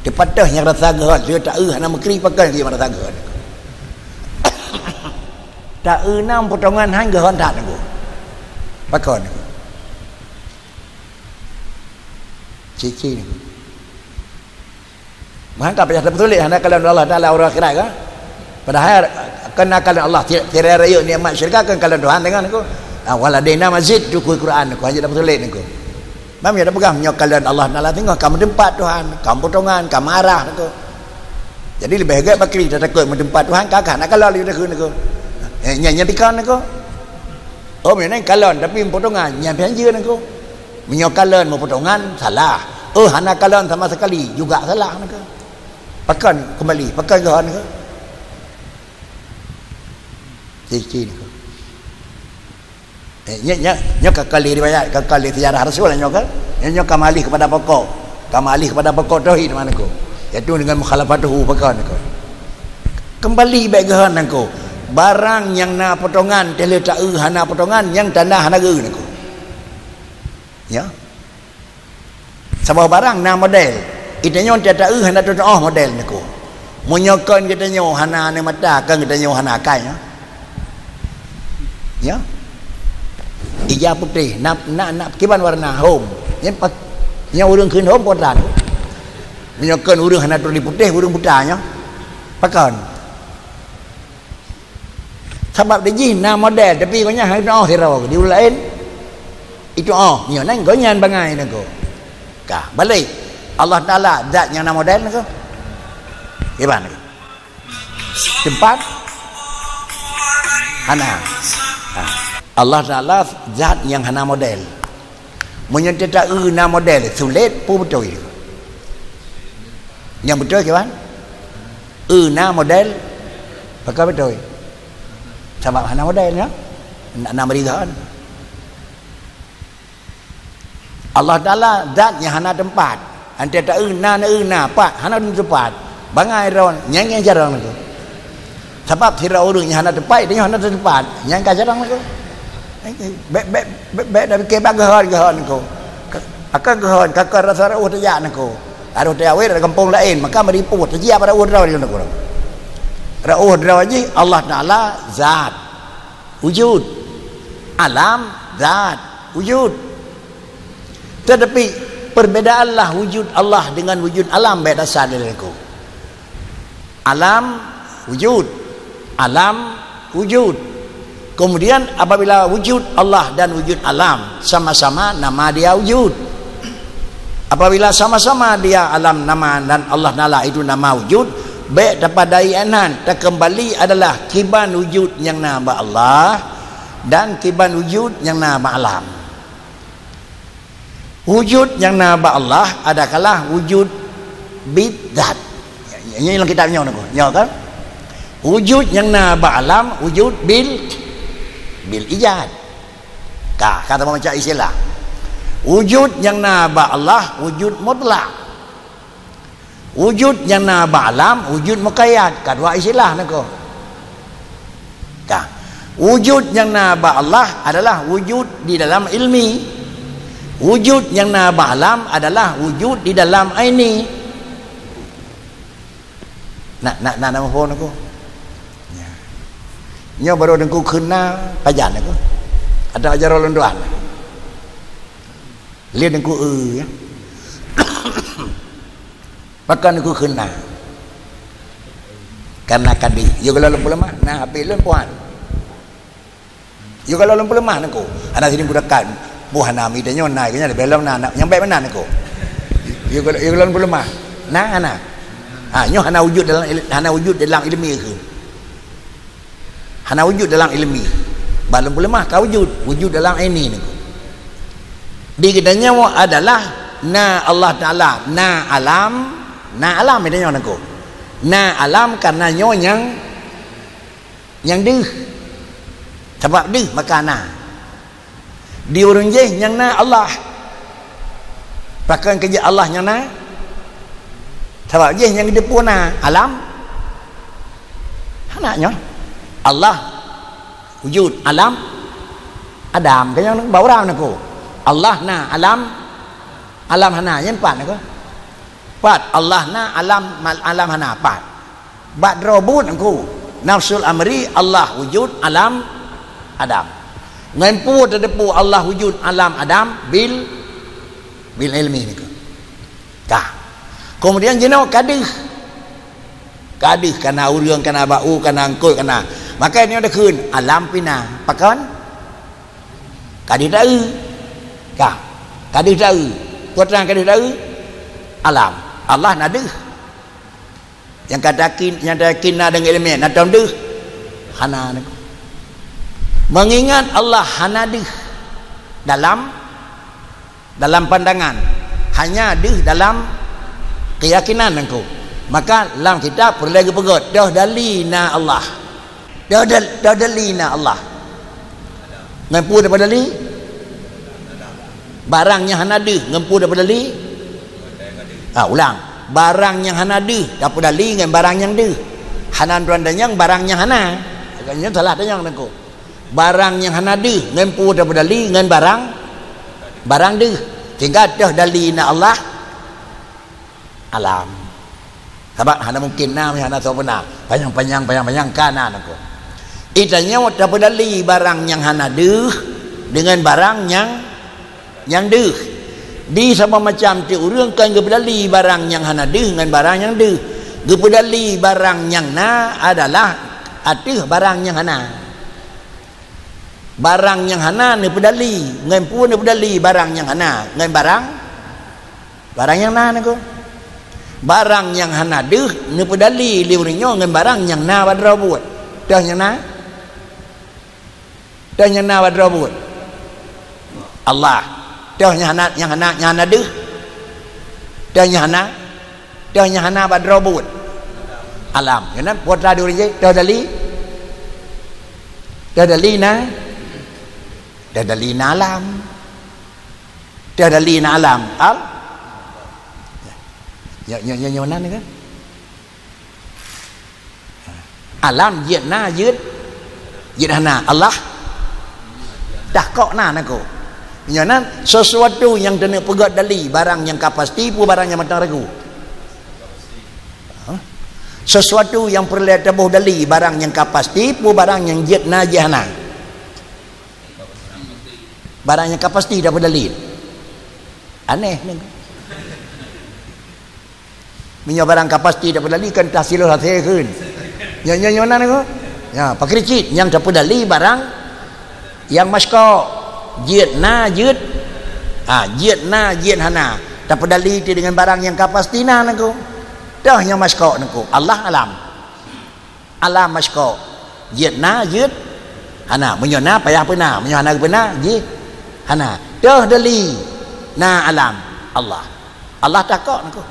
Teupatah nyang rasa geuhon, lheueh taeu hana meukri pakon nyang rasa geuhon niko. Taeu na potongan han geuhon that niko. Pakon niko. Cici niko. Maka payah tapeusulet hana kalon Allah Taala uroe akhirat ka? Padahai kena kalon Allah, ti-, tirai rayeuk nikmat syurga kan kalon Tuhan dengan aku. Ah, waladaina mazid tu kui Quran aku, hanya tapeusulet aku. Mam ya peugah nyoe kalon Allah Taala tengok kamu tempat Tuhan, kamu potongan, kamu arah aku. Jadi lebih agak bakri tatakut meutempat Tuhan, kakak nak kalon lagi takut aku. Eh, nyan, nyan tikan aku. Oh, memang kalon tapi potongan, nyan pian jeun aku. Meunyoe kalon meupotongan, salah. Oh, hana kalon sama sekali, juga salah naka. Pakon kembali, pakon geuhon naka. Cici naka. Eh, nya, nya, nya ka kali riwayat, ka kali sejarah Rasul nyoe kan. Nya, nya ka malih kepada pokok. Ka malih kepada pokok tauhid mana ko. Yaitu dengan mukhalafatuhu pakon naka. Kembali baik geuhon naka. Barang nyang na potongan, teuh lheueh taeu hana potongan, nyang tanda hana geu naka. Ya. Saboh barang na model. Geutanyoe teuta-eu hana teutuoh model niko. Meunyoe kon geutanyoe hana aneuk mata, kon geutanyoe hana akai, ya. Ya. Ija putéh, na, na, na kiban warna hom. Nyan pa-, nyan ureuëng kheun hom po tan. Meunyoe kon ureuëng hana turi putéh, ureuëng buta nyoe. Pakon? Sabab di jih na model, tapi gobnyan hana tuoh sidroe, di ureuëng laén itu oh, nyoe nan gobnyan bangai nangko. Ka, balik. Allah Taala zat nyang na model nangko. Kiban nangko. Teumpat? Hana. Ha. Allah Taala zat nyang hana model. Meunyoe teuta eu na model, sulet peue beutôi. Nyang beutôi kiban? Eu na model, pakon beutôi. Sabab hana model nyoe. Nak na meuridha. Allah Taala zat nyang hana teumpat. Antara ta eu na, na eu na, pat, hana teumpat. Bangai droe, nyang nyang jarang tu. Sabab sidroe ureuëng nyang hana teumpat, dia hana teumpat. Nyang ka jarang tu. Bek, bek, bek, bek dah fikir bak geuhon, geuhon tu. Akan geuhon, ka, ka rasa reuôh tajak tu. Reuôh tajak wéh, ada gampông laén, maka meuripot, tajak pada reuôh droe tu. Reuôh droe jih, Allah Taala zat. Wujud. Alam, zat, wujud. Tetapi, perbedaanlah wujud Allah dengan wujud alam beda saja, Teungku. Alam, wujud. Alam, wujud. Kemudian, apabila wujud Allah dan wujud alam sama-sama, nama dia wujud. Apabila sama-sama dia alam nama dan Allah Taala itu nama wujud, bèk tapadai inan, takeumbali adalah kiban wujud nyang na bak Allah dan kiban wujud nyang na bak alam. Wujud nyang na bak Allah adalah wujud bidzat. Nyoe lam kitab nyoe, nyoe kan? Wujud nyang na bak alam, wujud bil, bil ijad. Ka, ka tameubaca istilah. Wujud nyang na bak Allah, wujud mutlak. Wujud nyang na bak alam, wujud muqayyad. Ka dua istilah nangko. Ka. Wujud nyang na bak Allah adalah wujud di dalam ilmi. Wujud nyang na bak alam adalah wujud di dalam aini. Nak, nak, nak, nak muphom nangko? Ya. Nyoe baru Teungku kheun na pajan nangko. Ada ajaran lôn tuan. Lé Teungku, eh, ya. Pakon Teungku kheun na? Karena ka deuh. Yôh gohlom lôn peuleumah, na hapé lôn puan. Yôh gohlom lôn peuleumah Teungku. Hana sidin kudakan. Boh hana mi tanyoe na, nyan leubeh lom na, na, nyang bèk meunan Teungku. Yôh gohlom, yôh gohlom lôn peuleumah. Na hana? Ha, nyoe hana wujud dalam il-, hana wujud dalam ilmi kheun. Hana wujud dalam ilmi. Ban lôn peuleumah ka wujud, wujud dalam aini Teungku. Di geutanyoe adalah na Allah Taala, na alam, na alam geutanyoe Teungku. Na alam karena nyoe nyang, nyang deuh. Sabab deuh maka na. Di ureueng jéh nyang na Allah. Pakon keu jeuet Allah nyang na? Sabab jéh nyang geuteupeue na alam. Hana nyoe. Allah wujud, alam adam. Keu nyang bak uram Teungku. Allah na, alam, alam hana. Nyan pat Teungku. Pat Allah na, alam, alam hana. Pat. Bak droe buet Teungku. Nafsul amri, Allah wujud, alam adam. Ngon peue tateupeue Allah wujud, alam adam, bil, bil ilmi Teungku. Ka. Kemudian jinoe ka deuh. Ka deuh, ka na ureueng, ka na bak u, ka na eungkôt, ka na. Maka nyoe takheun, alam pih na. Pakon? Ka deuh taeu. Ka. Ka deuh taeu. Peue tan ka deuh taeu? Alam. Allah na deuh. Nyang ka tayakin, nyang tayakin na deungon ileumèe, na tom deuh? Hana Teungku. Mengingat Allah hana deuh dalam, dalam pandangan, hanya deuh dalam keuyakinan Teungku. Maka lam kitab peureulèe geupeugah, toh dali na Allah. Toh dal-, toh dali na Allah. Ngon peue tapeudali? Barang nyang hana deuh, ngon peue tapeudali? Ah, ulang. Barang nyang hana deuh, tapeudali ngon barang nyang deuh. Hana droe tanyong barang nyang hana. Nyan salah tanyong Teungku. Barang nyang hana deuh, ngon peue tapeudali? Ngon barang, barang deuh. Sehingga toh dali na Allah, alam. Sabab hana mungkin na, hana soe peunan. Panyang-panyang, panyang-panyang ka na Teungku. Geutanyoe tapeudali barang nyang hana deuh, Deungon barang nyang, nyang deuh. Di saboh macam tiep ureuëng kan geupeudali barang nyang hana deuh ngon barang nyang deuh. Geupeudali barang nyang na adalah ateueh barang nyang hana. Barang nyang hana neupeudali, ngon peue neupeudali barang nyang hana? Ngon barang, barang nyang na, nangku. Barang nyang hana deuh neupeudali lé ureuëng nyoe ngon barang nyang na bak droe buet. Toh nyang na? Toh nyang na bak droe buet? Allah. Toh nyang hana, nyang hana, nyang hana deuh? Toh nyang hana? Toh nyang hana bak droe buet? Alam. Keunan putra duri jih, toh dali? Toh dali na? Toh dali na alam. Toh dali na alam. Al? Nyo, nyo, nyo, nyo nan kan? Alam jeuet na, jeuet, jeuet hana. Allah dah kok na, nangku. Nyo nan, sesuatu nyang taneuk peugöt dali, barang nyang ka pasti peue barang nyang mantong ragu? Hah? Sesuatu nyang peureulée taboh dali, barang nyang ka pasti peue barang nyang jeuet na, jeuet hana? Barang nyang ka pasti tapeudali. Aneh, nangku. Meunyoe barang ka pasti tapeudali, kan tahsilul hasil kheun. Nyo, nyo, nyo nan ko. Ya, pakri cit nyang tapeudali barang nyang maskok. Jeuet na, jeuet. Ha, jeuet na, jeuet hana. Tapeudali ti deungon barang nyang ka pasti na, nangku. Toh nyang maskok, nangku. Allah alam. Alam maskok. Jeuet na, jeuet hana. Meunyoe na, payah peuna. Meunyoe hana geupeuna, jih hana. Toh dali na alam? Allah. Allah takok, nangku.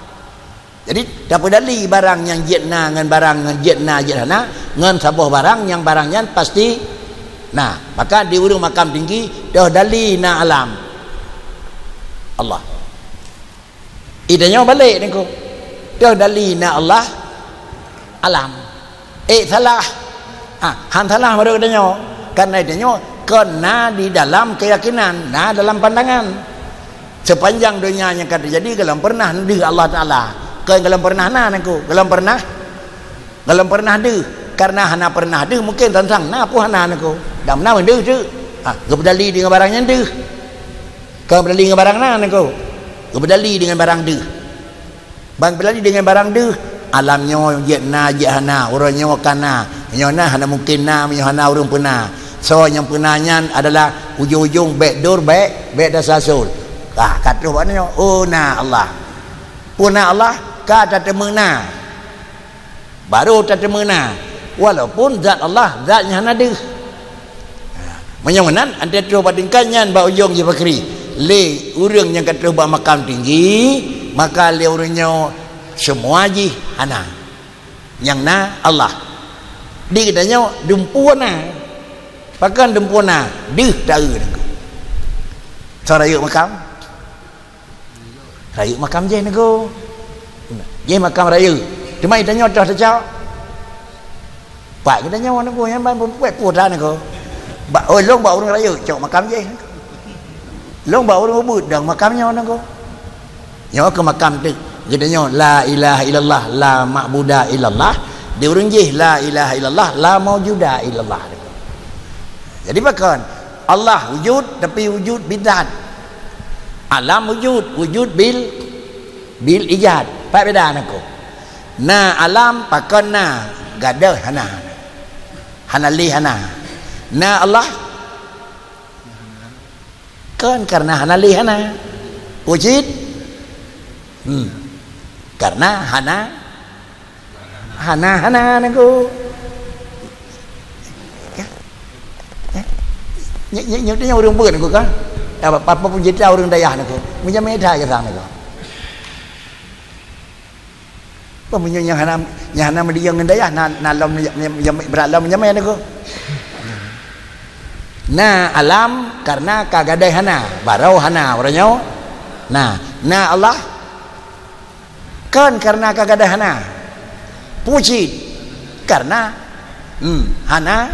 Jadi, tapeudali barang nyang jeuet na ngon barang nyang jeuet na, jeuet hana, ngon saboh barang nyang barang nyan pasti na. Maka di ureuëng makam tinggi, toh dali na alam? Allah. Itanyoe balek, nangku. Toh dali na Allah? Alam. Eh, salah. Ha, han salah baru geutanyoe. Karena itanyoe kon na di dalam keyakinan, na dalam pandangan. Sepanjang donya nyang ka teujadi, golom pernah deuh Allah Taala. Kon golom pernah na, nangku. Golom pernah, golom pernah deuh. Karena hana pernah deuh, mungkin sang-sang na peue hana, nangku. Dan na deuh teuk. Ha, geupeudali deungon barang nyang deuh. Kon peudali ngon barang na, nangku. Geupeudali deungon barang deuh. Ban peudali deungon barang deuh, alam nyoe jeuet na, jeuet hana, uroe nyoe ka na, nyoe na hana mungken na, meunyoe hana ureuëng peuna. Soe nyang peuna nyan adalah ujong-ujong bék dor, bék, bék tasalsol. Ah, ka troh bak nyoe, oh, na Allah. Peue na Allah? Ka tateumé na. Baru tateumé na, walaupun zat Allah, zat nyang hana deuh. Ha, meunyoe meunan, antai troh bak tingkat nyan bak ujong jih pakri. Lé ureuëng nyang ka troh bak makam tinggi, maka lé ureuëng nyoe seumua jih hana. Nyang na Allah. Di geutanyoe dumpeue na. Pakon dumpeue na? Deuh taeu nangku. Soe rayeuk makam? Rayeuk makam jih, nangku. Jih makam rayeuk. Teuma geutanyoe toh tacok. Pat geutanyoe, nangku, nyang ban peubuet peue that, nangku. Bak, oh, lôn bak ureuëng rayeuk cok makam jih, nangku. Lôn bak ureuëng ubit dong makam nyoe, nangku. Nyoe keu makam teuk. Geutanyoe la ilaha illallah, la ma'buda illallah. Di ureuëng jih la ilaha illallah, la maujuda illallah, nangku. Jadi pakon? Allah wujud, tapi wujud bidzat. Alam wujud, wujud bil, bil ijad. Pat beda, nangku. Na alam pakon na, gadôh hana. Hana lé hana. Na Allah kon karena hana lé hana. Wujud? Hmm. Karena hana Hana, hana, nangku. Ya. Ya. Nyang, nyang, nyang, nyang ureuëng beuet, nangku, kan? Ya, apa, apa pun cerita ureuëng dayah, nangku. Meujamé that kisah, nangku. Apa meunyoe nyang hana, nyang hana meudiyong ngon dayah, na, na lom, nyang, nyang, nyang brat lom meujamé, nangku. Na alam karena ka gadôh hana, barô hana, uroe nyoe. Na, na Allah, kon karena ka gadôh hana. Peue cit? Karena, hmm, hana.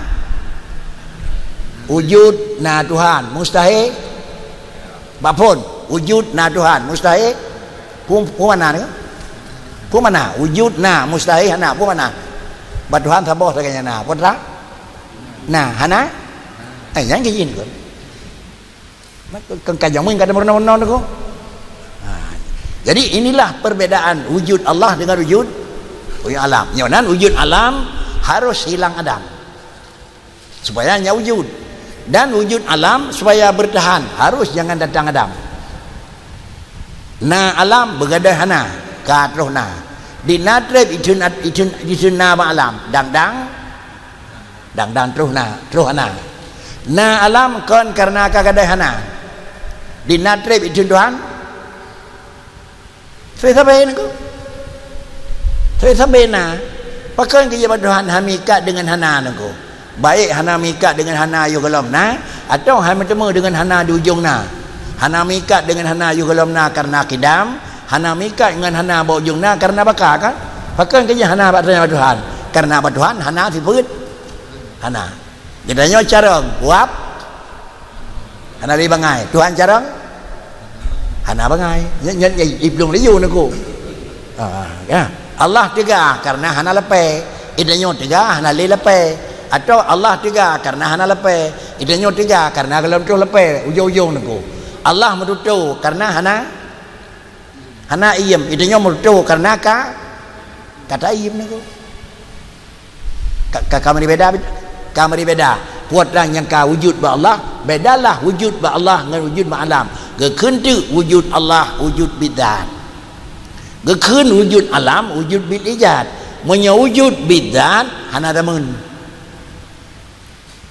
Wujud na Tuhan, mustahil. Bak phon, wujud na Tuhan, mustahil. Peue, peue makna nyoe? Peue makna? Wujud na, mustahil hana. Peue makna? Bak Tuhan saboh sagai nyang na. Peue that? Na, hana? Eh, nyang keu jih nyoe. Kan ka jameun ka meurunoe-runoe tu. Ha. Jadi inilah perbedaan wujud Allah dengan wujud, wujud alam. Nyoe nan wujud alam harus hilang adam. Supaya nyak wujud. Dan wujud alam supaya bertahan, harus jangan datang adam. Na alam beugadôh hana, ka troh na. Di na treb itun, itun, itun na bak alam. Dang-dang, dang-dang troh na, troh hana. Na alam kon karena ka gadôh hana. Di na treb itun Tuhan, sabe-sabe niko. Sabe-sabe na. Pakon keu jeuet bak Tuhan hana meuikat deungon hana niko. Baik hana meuikat deungon hana yoh gohlom na, atawa hana meuteumé deungon hana di ujong na. Hana meuikat deungon hana yoh gohlom na karena kidam, hana meuikat ngon hana bak ujong na karena baka kan? Pakon keu jeuet hana bak Tuhan? Karena bak Tuhan hana sifeuet hana. Geutanyoe carông, wab, hana lé bangai. Tuhan carông, hana bangai. Nyan, nyan, nyan, iblong liyu niko. Ah, ya. Allah teuga karena hana leupée. Geutanyoe teuga hana lé leupée. Atawa Allah teuga karena hana leupée. Geutanyoe teuga karena gohlom troh leupée ujong-ujong niko. Allah meututoe karena hana, hana iem. Geutanyoe meututoe karena ka, ka taiem niko. Ka, ka, ka meuri beda, ka meuri beda. Peue nyang ka wujud bak Allah, bedalah wujud bak Allah ngon wujud bak alam. Geukheun teuk wujud Allah wujud bidzat. Geukheun wujud alam wujud bil ijad. Meunyoe wujud bidzat, hana tameun.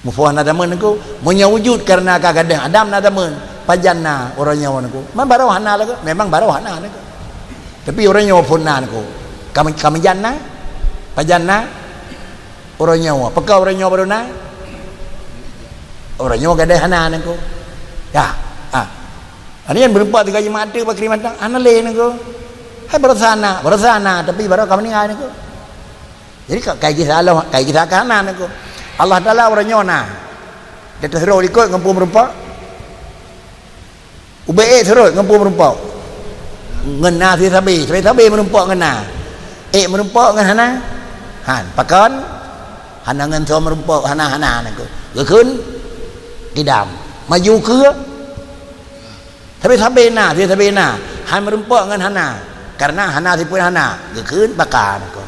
Muphom hana tameun niko. Meunyoe wujud karena ka gadôh adam na tameun. Pajan na uroe nyoe niko. Memang barô hana lagée, memang barô hana niko. Tapi uroe nyoe phon na niko. Ka meujan na? Pajan na? Uroe nyoe. Pakon uroe nyoe barô na? Uroe nyoe gadôh hana niko. Ya. Ha. Ada nyang meureumpok tiga jeumaat teuk bak keurimatan, hana lé niko. Hai barô sa na, barô sa na, tapi barô ka meuninggai niko. Jadi ka, kai kisah Allah, kai kisah ka hana niko. Allah Taala uroe nyoe na. Di ateueh rot likot ngon peue meureumpok? Ubé ék surot ngon peue meureumpok? Ngon na sabe-sabe, sabe-sabe meureumpok ngon na. Ék meureumpok ngon hana? Han, pakon? Hana ngon soe meureumpok, hana-hana niko. Geukheun kidam. Maju keue. Sabe-sabe na, sabe-sabe na. Han meureumpok ngon hana. Karena hana sifeuet hana. Geukheun baka niko.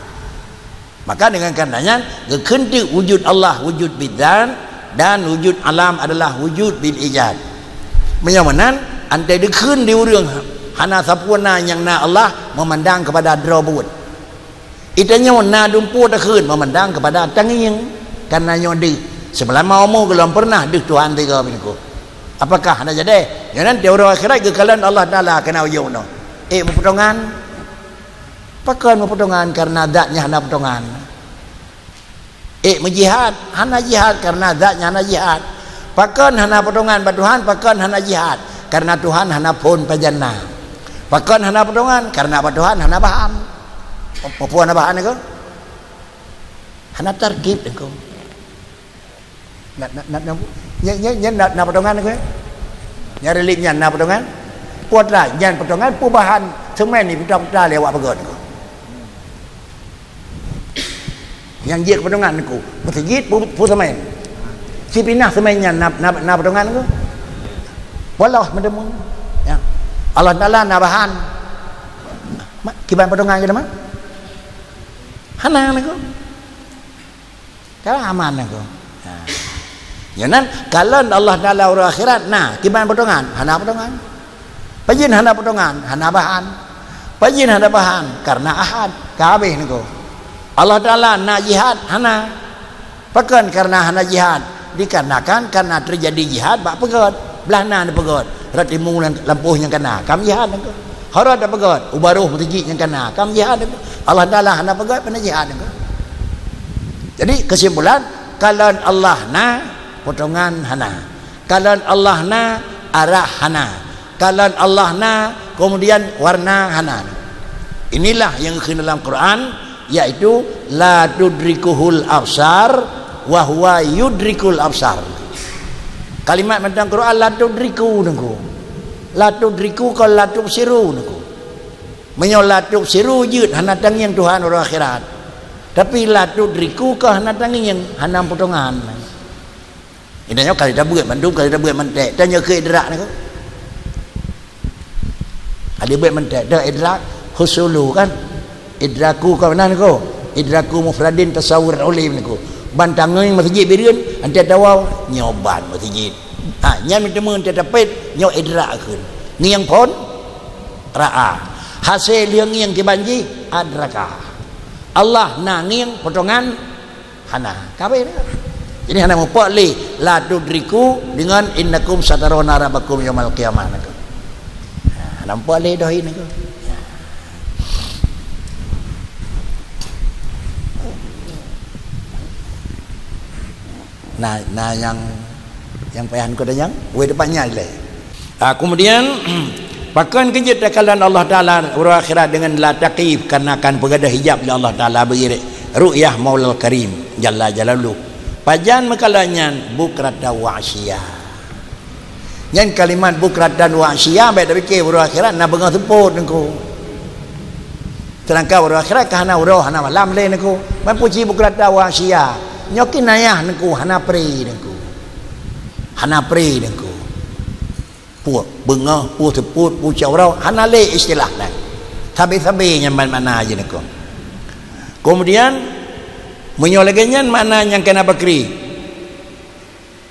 Maka dengan karena nyan, geukheun teuk wujud Allah wujud bidzat dan wujud alam adalah wujud bil ijad. Meunyoe meunan, antai geukheun di ureuëng hana sapeue na nyang na Allah meumandang keupada droe buet. Geutanyoe na dumpeue takheun meumandang keupada tangieng, karena nyoe deuh. Seulama umu gohlom peureunah deuh Tuhan tiga biniko. Apakah hana jadi? Nyoe nan teori akhirat geukalon Allah Taala keunoe ujong nyoe. Eh, meuputongan. Pakon meuputongan karena zat nyang hana putongan. Eh, meujihad, hana jihad karena zat nyang hana jihad. Pakon hana putongan bak Tuhan, pakon hana jihad? Karena Tuhan hana phon pajan na. Pakon hana putongan? Karena bak Tuhan hana bahan. Peue hana bahan niko? Hana tarkib niko. Na, na, na, na, nyan, nyan, nyan na, na potongan ke? Nyan relief nyan na potongan? Peue atra nyan potongan, peue bahan semen ni puta-puta lé awak peugöt ku. Nyang jeuet potongan ku. Meuseujid peue, peue semen. Sipinah semen nyan na, na, na potongan ku. Wallah meuteumé. Ya. Allah Taala na bahan. Ma, kiban potongan ke teuma? Hana ku. Ka aman aku. Ha. Nyoe nan, kalon Allah Taala uroe akhirat, na, kiban potongan? Hana potongan. Pajan hana potongan? Hana bahan. Pajan hana bahan? Karena ahad. Ka habéh niko. Allah Taala na jihad? Hana. Pakon karena hana jihad? Dikarenakan karena terjadi jihad bak peugöt. Blah na neupeugöt. Rot timu lam, lampôh nyang kana. Kam jihad niko. Harot tapeugöt, u barôh meuseujid nyang kana, kam jihad. Allah Taala hana peugöt, pane jihad. Jadi, keusimpulan, kalon Allah na, potongan hana. Kalon Allah na, arah hana. Kalon Allah na, kemudian warna hana. Inilah yang kena dalam Quran, yaitu, "La tudrikuhul absar, wa huwa yudrikul absar." Kalimat mantong Quran, "La tudriku," niko. "La tudriku" kon "La tubsiru" niko. Meunyoe "La tubsiru" jeuet hana tangieng Tuhan uroe akhirat. Tapi "La tudriku" kon hana tangieng, hana potongan. Indak nyoe kali tabeuet mandum, kali tabeuet mantek. Tanyoe keu idrak niko. Ada buet mantap dah idrak husulu kan? Idraku ka meunan ko. Idraku mufradin tasawur ulim niku. Ban tangieng masjid Bireuen, antai tawau nyoe ban masjid. Ha, nyan meuteumé antai tapet nyoe idrak kheun. Ngieng phon ra'a. Hase lheueh ngieng kiban jih adraka. Allah na ngieng potongan hana. Kabeh dah. Jadi hana mupok lé la tudriku dengan innakum satarawna rabbakum yaumal qiyamah niku. Ha, hana mupok lé dohi niku. Nah, nah yang yang payah ko dah nyang, weh depan nyai lé. Ah, kemudian pakon keujeuet takalon Allah Taala uroe akhirat dengan la taqif karena akan peugada hijab oleh Allah Taala bagi ru'yah Maulal Karim jalla jalaluh. Pajan meukalon nyan bukratan wa asyiya. Nyan kalimat bukratan wa asyiya baik tapike uroe akhirat na beungoh seupôt nengku. Sedangkan uroe akhirat ka hana uroe hana malam lé nengku. Ban puji bukratan wa asyiya. Nyoe kinayah nengku hana pri nengku. Hana pri nengku. Puh beungoh, puh seupôt, puh cawrau, hana lé istilah nyan. Sabe-sabe nyan ban makna jih nengku. Kemudian meunyoe lagée nyan makna nyang kena bakri.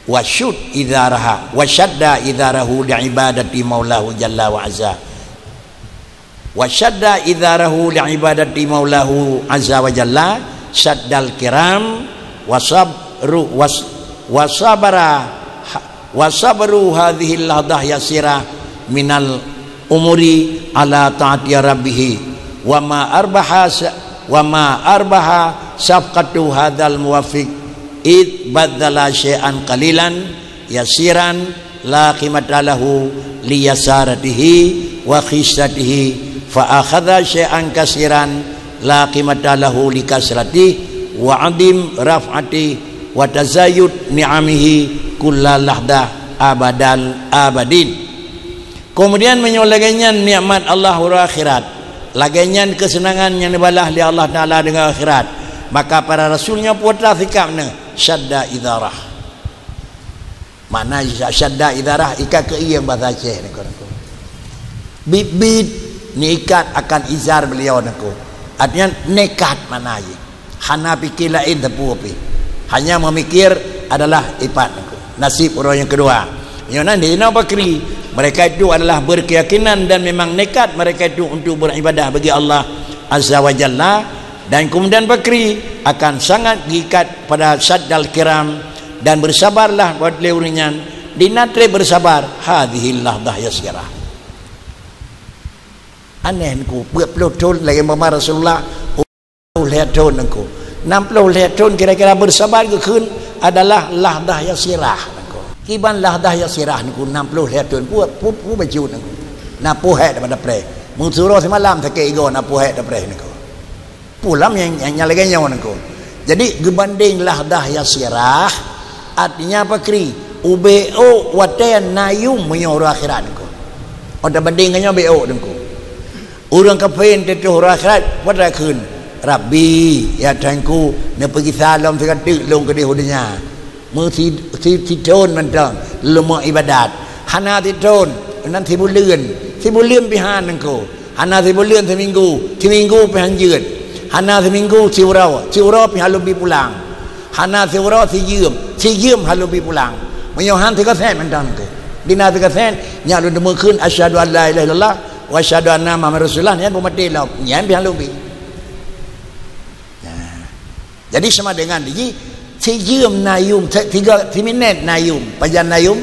Wasyud idza raha, wasyadda idza rahu li ibadati maulahu jalla wa azza. Wasyadda idza rahu li ibadati maulahu azza wa jalla, syaddal kiram, wasabru was wasabara wasabru hadhil lahdah yasira minal umuri ala ta'ati rabbih. Wa ma arbaha sa- wa ma arbaha safqatu hadzal muwaffiq id badzala syai'an qalilan yasiran la qimata lahu li yasaratihi wa khisatihi fa akhadha syai'an kasiran la qimata lahu li kasratihi wa adim raf'atihi wa tazayud ni'amihi kulla lahdah abadal abadin. Kemudian meunyoe lagée nyan nikmat Allah uroe akhirat, lagée nyan keuseunangan nyang neubalah lé Allah Taala deungon akhirat, maka para rasul nyoe putra sikap neuh syadda idzarah. Makna syadda idzarah ikat keu ieng bahasa Aceh niko niko. Bit-bit niikat akan izar beliau niko. Artinya nekat makna jih. Hana pikir laén teupeu pih. Hanya memikir adalah ipat niko. Nasib ureuëng yang kedua. Nyonan di Bakri, mereka itu adalah berkeyakinan dan memang nekat mereka itu untuk beribadah bagi Allah Azza wa Jalla dan kemudian Bakri akan sangat gikat pada syaddal kiram dan bersabarlah buat lé ureuëng nyan di natre bersabar hadhil lahdah yasirah. Aneh niko, peuet ploh thon lagée mama Rasulullah. Ploh lhée thon niko. Enam ploh lhée thon kira-kira bersabar geukheun adalah lahdah yasirah niko. Kiban lahdah yasirah niko enam ploh lhée thon pu pu pu baju niko. Na pu hek daripada preh. Meusuroh semalam sakét igo na pu hek daripada preh niko. Pulam yang yang, yang lagée nyoe niko. Jadi geubanding lahdah yasirah artinya apa kri? Ubé ôk watée nayum meunyoe uroe akhirat niko. Pada banding nyoe bé ôk niko. Ureuëng kafé teutoh uroe akhirat, padahai kheun, "Rabbi, ya Tuhanku, neupeugisa lom sigateuk lôn keudeh u donya. Meusi si sithon mantong lôn meuibadat. Hana sithon, nan sibuleuen, sibuleuen pih han niko. Hana sibuleuen siminggu, siminggu pih han jeuet. Hana siminggu siuroe, siuroe pih han lôn bi pulang. Hana siuroe sijeuem, sijeuem han lôn bi pulang. Meunyoe han sigaséng mantong niko. Dina sigaséng, nyak lôn deungoe kheun, 'Asyhadu an la ilaha illallah.' Wa asyhadu anna Muhammadar Rasulullah, nyan beumaté lom, nyan pih lom bi. Nah. Jadi sama dengan jih, sijeuem nayum, se- tiga, siminét nayum. Pajan nayum?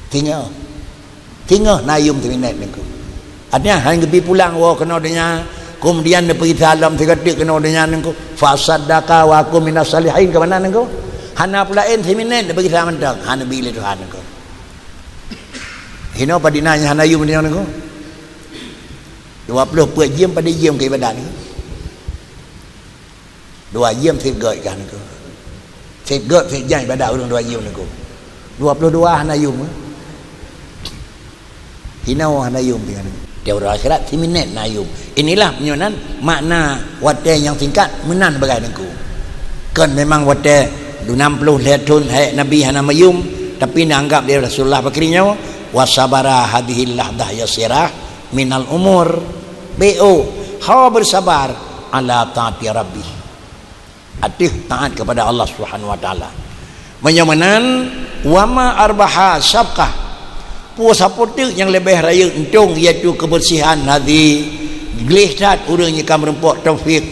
Tingoh. Tingoh nayum siminét niko. Artinya, han geubi pulang woe keunoe donya, kemudian neupeugisa lom sigateuk keunoe donya niko. Fa saddaqa wa aku minas salihin, keu mana niko? Hana peulaén siminét neupeugisa mantong, hana bi lé Tuhan niko. Hino padina nyang hana yum nyoe niko. Dua ploh peuet jeuem pada jeuem keu ibadat niko. Dua jeuem seb gét kah niko. Seb gét seb jai ibadat ureuëng dua jeuem niko. Dua ploh dua hana yum. Hino hana yum tinggai. Di uroe akhirat siminét na yum. Inilah meunyoe nan makna watée nyang singkat meunan bagai niko. Kon memang watée enam ploh lhée thon hai Nabi hana mayum, tapi na anggap lé Rasulullah Bakri nyoe Wa sabara hadhil lahdah yasirah minal umur. Beu ho bersabar ala taati Rabbi. Ateueh taat kepada Allah Subhanahu wa Taala. Meunyoe meunan, wa ma arbaha sabqah. Peue sapeue teuk nyang leubeh rayeuk untông, yaitu kebersihan hati, gleh that ureuëng nyang ka meureumpok taufik.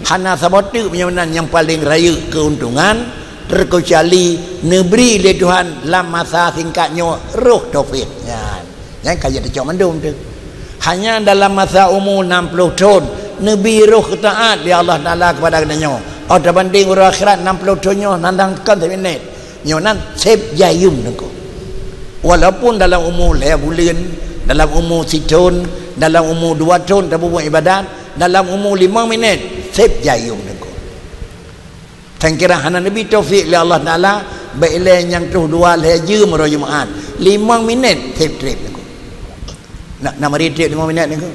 Hana saboh teuk meunyoe meunan nyang paleng rayeuk keuntungan, terkecuali neubri lé Tuhan lam masa singkat nyoe roh taufik. Nyan. Nyan ka jeuet teucok mandum tu. Hanya dalam masa umu enam puluh thon, neubri roh keutaat lé Allah Taala kepada geutanyoe. Oh, teubanding uroe akhirat enam puluh thon nyoe nandang kon saminet. Nyoe nan seb jayum nengko. Walaupun dalam umu lhée buleuen, dalam umu sithon, dalam umu dua thon tabubuet ibadat, dalam umu limong minet seb jayum nengko. Tan kira hana neubri taufik lé Allah Taala, bak ilée nyang troh dua lhée jeuem uroe Jumaat. Limong minet seb treb nengko. Nak, nak mari treb limong minet nengko.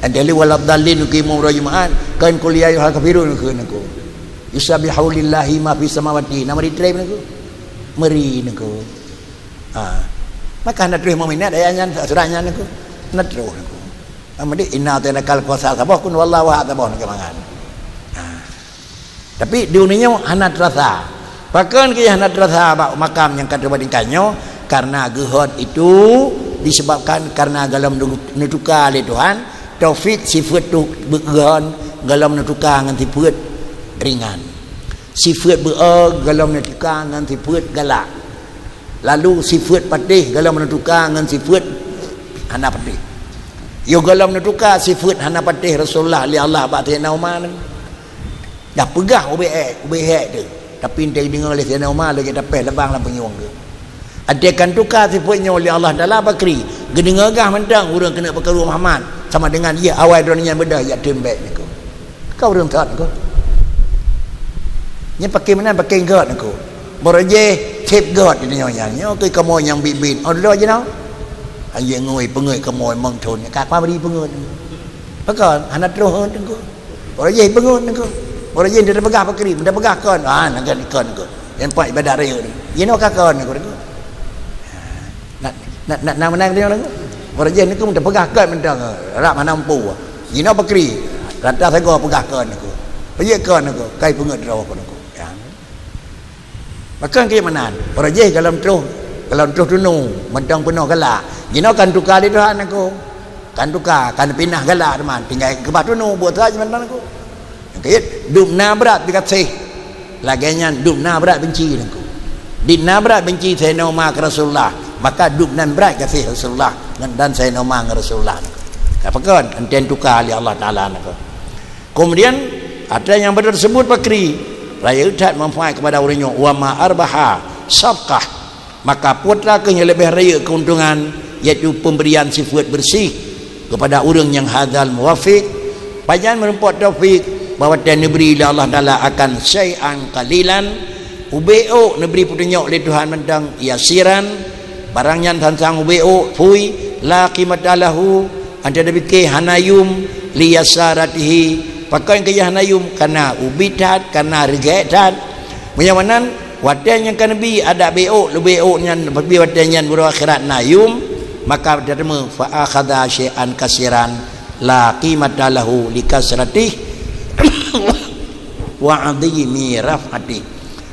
Ada li waladhdallin nengko imum uroe Jumaat, kan qul ya ayyuhal kafirun nengko nengko. Yusabbihu lillahi ma fis samawati. Nak mari treb nengko. Mari nengko. Ha. Maka hana troh limong minet ayat nyan, surat nyan nengko. Hana troh nengko. Ha, meudik inna a'tainakal kautsar saboh, qul huwallahu ahad saboh nengko mangan. Ha. Tapi di dunia nyoe hana terasa. Pakon keu hana terasa bak makam nyang ka teubandingkan nyoe? Karena geuhon itu disebabkan karena golom neutuka lé Tuhan, taufik sifeuet tu geuhon golom neutuka ngon sifeuet ringan. Sifeuet beu-o golom neutuka ngon sifeuet galak. Lalu sifeuet patéh golom neutuka ngon sifeuet hana patéh. Yoh golom neutuka sifeuet hana patéh Rasulullah lé Allah bak Saidina Umar. Dah peugah ubé ék, ubé hék tu. Tapi entée deungoe lé Saidina Umar lagée tapéh leubang lam peungieng geuh. Até kan tuka sifeuet nyoe lé Allah Taala bakri. Geudeungoe gah mantong ureuëng keuneuk peukaru Muhammad sama dengan yeh awai droeneuh nyan beudôh jak teumbek niko. Ka ureuëng thot niko. Nyan paké meunan paké gét niko. Barojéh sép gét di nyoe nyan. Nyoe keu kamoe nyang bit-bit. Oh dulu jinoe. Anjing ngui peungeuet kamoe mong thon. Ka kuah beri peungeuet. Pakon hana troh teungku. Orang jih bangun nengku. Orang jih dia peugah pakri, dia peugah kon. Ah, nengku kon nengku. Yang pak ibadat raya ni. Ye no ka kon nengku nengku. Nak nak nak menang dia nengku. Orang jih nengku dia peugah kon mentang. Rap mana empu. Ye no pakri. Rata sago peugah kon nengku. Ye kon nengku. Kai peungeut droe kon nengku. Ya. Maka keu meunan, barojéh golom troh, golom troh tunu, mantong peunoh galak. Jinoe kan tuka lé Tuhan aku. Kan tuka, kan pinah galak teuma, tinggai keubah tunu buet saja mantong aku. Nyang keuet, dum na brat digaséh. Lagée nyan dum na brat benci aku. Di na brat benci Saidina Umar keu Rasulullah, maka dum nan brat gaséh Rasulullah ngon dan Saidina Umar ngon Rasulullah. Ka pakon, enten tuka lé Allah Taala aku. Kemudian, atra nyang beuteuseubut pakri, rayeuk that manfaat kepada ureuëng nyoe, wa ma arbaha safqah, maka putra keuh nyang leubeh rayeuk keuntungan, yaitu pemberian sifeuet bersih kepada ureuëng nyang hadal muwafiq. Pajan meureumpok taufik bahwa watée neubri lé Allah Taala akan syai'an qalilan, ubé ôk neubri peutunyok lé Tuhan mantong yasiran, barang nyan than-than ubé ôk phui, la qimata lahu, anta dipike hana yum, li yasaratihi, pakon keu hana yum, kana ubit that, kana reugét that. Meunyoe meunan, watée nyang ka neubi adak bé ôk, leubeh ôk nyan, leubeh watée nyan uroe akhirat na yum, maka teuma fa akhadha syai'an kasiran, la qimata lahu li kasratih wa 'azimi raf'atih.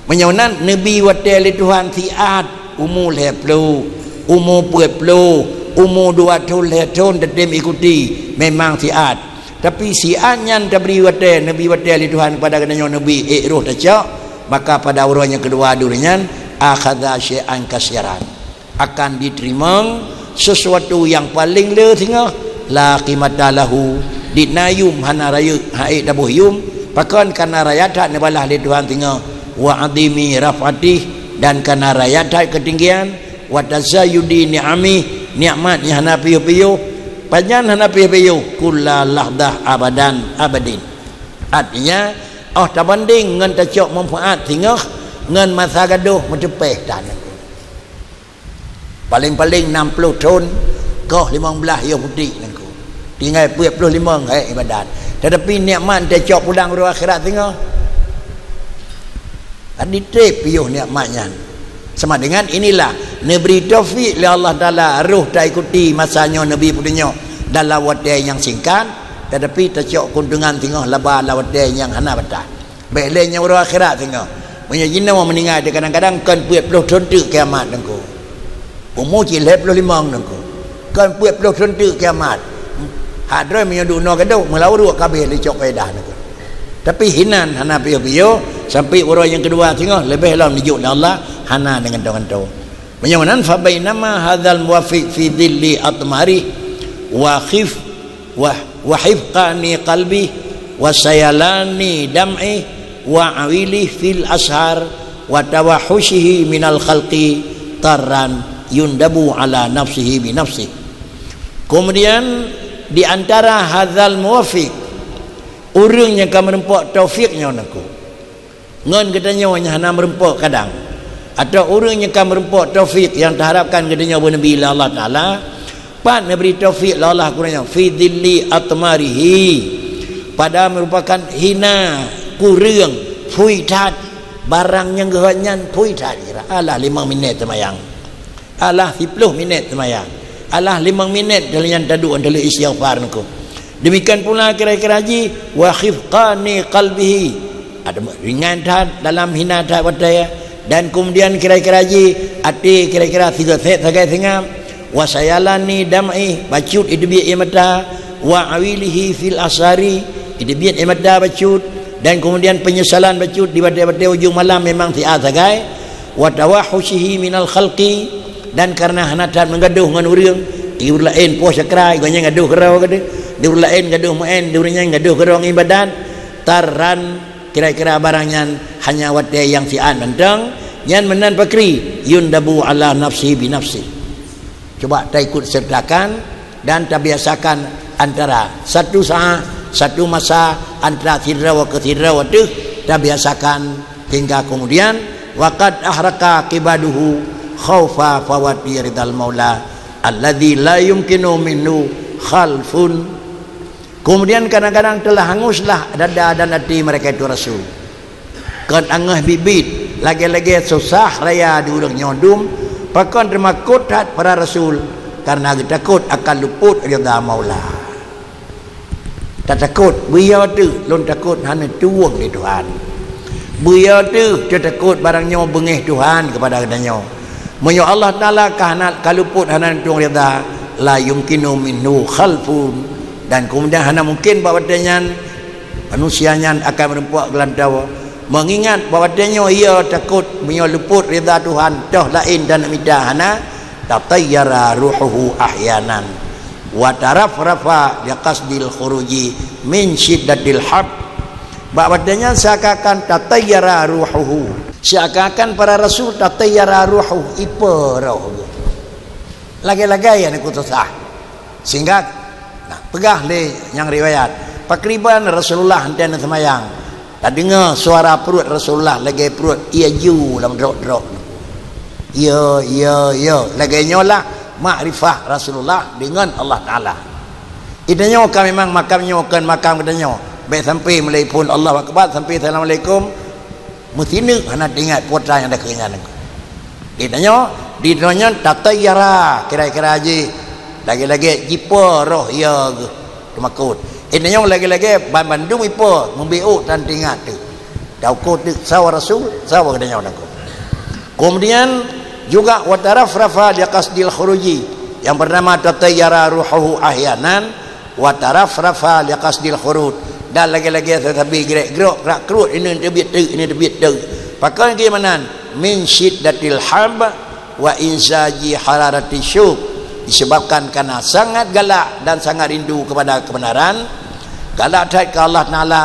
Meunyoe nan neubi watée lé Tuhan siat, umu lhée ploh, umu peuet ploh, umu dua thon lhée thon teutem ikuti, memang siat. Tapi siat nyan tabri watée, neubi watée lé Tuhan kepada geutanyoe neubi ék roh tacok, maka pada uroe nyang keudua duri nyan akhadha syai'an kasiran. Akan jiteurimong sesuatu nyang paleng le singoh, la qimata lahu, di na yum hana rayeuk, hana ék taboh yum, pakon kana raya that neubalah lé Tuhan singoh, wa 'azimi raf'atih, dan kana raya that keutinggian, wa tazayyudi ni'amih, nikmat nyang hana piôh-piôh, pajan hana piôh-piôh, kulla lahdah abadan abadin. Artinya, oh tabandeng ngon tacok manfaat singoh ngon masa gadôh meuteupeh that. Paleng-paleng nam ploh thon, koh limong blaih yoh putéh nangku. Tinggai peuet ploh limong hai ibadat. Tetapi nikmat tacok pulang uroe akhirat singoh. Tadi treb piôh nikmat nyan. Sama dengan inilah Neubri taufik lé Allah Taala roh taikuti masa nyoe Nabi peuduek nyoe dalam watée nyang singkat, tetapi tacok keuntungan singoh laba lam watée nyang hana batas. Bék lé nyoe uroe akhirat singoh. Meunyoe jinoe meuninggai di kadang-kadang kon peuet ploh thon teuk kiamat nangku. Umu cit lhée ploh limong nangku. Kon peuet ploh thon teuk kiamat. Hak droe meunyoe duek noe gadôh, meulawa ruek kabeh licok faedah nangku. Tapi hinan hana piôh-piôh, sampai uroe nyang keudua singoh leubeh lom dijok lé Allah, hana deungon nganto-nganto. Meunyoe meunan, fa bainama hadzal muwaffiq fi dhilli atmari wa khif wa, wa hifqani qalbi wa sayalani dam'i wa awili fil ashar wa tawahhusyihi minal khalqi tarran yundabu ala nafsihi bi nafsihi. Kemudian di antara hadzal muwaffiq, ureuëng nyang ka meureumpok taufik nyoe nangku. Ngon geutanyoe nyang hana meureumpok kadang, atawa ureuëng nyang ka meureumpok taufik nyang taharapkan geutanyoe beuneubri lé Allah Taala, pat neubri taufik lé Allah geutanyoe fi dhilli atmarihi, pada meurupakan hina kureueng phui that barang nyang geuhot nyan phui that kira alah limong minét teumayang. Alah siploh minét seumayang. Alah limong minét dalam nyan taduek, taduek istighfar nangku. Demikian pula kira-kira jih, wa khifqani qalbihi. Ada ringan that dalam hina that watée. Dan kemudian kira-kira jih, até kira-kira sigoe sét sagai singap. Wa sayalani dam'i, bacut iteubiet ie mata. Wa awilihi fil asari, iteubiet ie mata bacut. Dan kemudian penyesalan bacut di watée-watée ujong malam memang siat sagai. Wa tawahhusyihi minal khalqi, dan karena hana that meugadôh ngon ureuëng, di ureuëng laén poh cakra, gobnyan gadôh keudroe gadôh, di ureuëng laén gadôh meu'én, di ureuëng nyan gadôh keudroe ngon iébadat, tarran kira-kira barang nyan hanya watée nyang siat mantong, nyan meunan pakri, yundabu ala nafsi bi nafsi. Cuba taikut sertakan dan tabiasakan antara satu saat, satu masa, antara sidroe keu sidroe teuh tabiasakan hingga kemudian, wa qad ahraqa qibaduhu khaufa fawati ridal maula alladzi la yumkinu minhu khalfun. Kemudian kadang-kadang telah hanguslah dada dan hati mereka itu Rasul. Kon angeuh biet-biet, lagée-lagée susah raya di ureuëng nyoe dum, pakon teumakot that para rasul, karena geutakot akan luput ridha Maula. Tatakot, beuyo teuh lôn takot hana tuwông lé Tuhan. Beuyo teuh teutakot barang nyoe beungéh Tuhan keupada geutanyoe. Meunyoe Allah Taala ka hana, ka luput hana tuwông ridha, la yumkinu minhu khalfun. Dan kemudian hana mungkin bak watée nyan manusia nyan akan meureumpok geulantoe. Meungingat bak watée nyoe ia takot meunyoe luput ridha Tuhan, toh laén dan mita hana, tatayyara ruhuhu ahyanan wa tarafrafa liqasdil khuruji min syiddatil hab. Bak watée nyan seakan-akan tatayyara ruhuhu, seakan-akan para rasul tatayyara ruhuhu, ipe roh geuh. Lagée-lagée nyang kutusah. Sehingga, nah, peugah lé nyang riwayat, pakriban Rasulullah hantei neuseumayang, tadeungoe suara pruet Rasulullah lagée pruet ié ju lam drok-drok. Ié, ié, ié. Lagée nyoe lah makrifah Rasulullah deungon Allah Taala. Geutanyoe ka memang makam nyoe kon makam geutanyoe. Bék sampai mulai phon Allahu Akbar sampai Assalamualaikum. Meusineuk hana teuingat putra nyang dakeuh nyan. Geutanyoe di dunia nyan tatayyara kira-kira jih lagée-lagée jipo roh ia geuh teumakot. Geutanyoe lagée-lagée ban bandum ipo meubiôk tan teuingat teuh. Tauko teuk sawa rasul, sawa geutanyoe nangko. Kemudian juga wa tarafrafa liqasdil khuruji, yang bernama tatayyara ruhuhu ahyanan wa tarafrafa liqasdil khuruj, dan lagée-lagée teusabi grek-grok krak kruet ini teubiet teuk, ini teubiet teuk. Pakon geuh meunan? Min syiddatil hab wa inzaji hararati syuq, disebabkan karena sangat galak dan sangat rindu kepada kebenaran, galak that ke Allah Taala,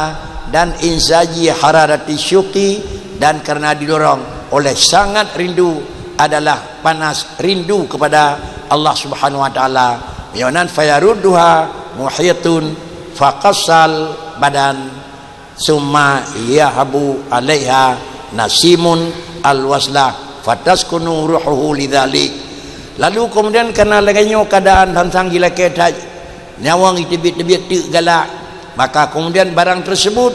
dan inzaji hararati syuqi, dan karena didorong oleh sangat rindu adalah panas rindu kepada Allah Subhanahu wa Taala. Meunyoe nan fayarudduha muhitun faqasal badan summa yahabu alaiha nasimun alwaslah fataskunu ruhuhu lidzalik. Lalu kemudian karena lagée nyoe keadaan tantang jilakée that nyawöng jiteubiet-teubiet teuk galak, maka kemudian barang tersebut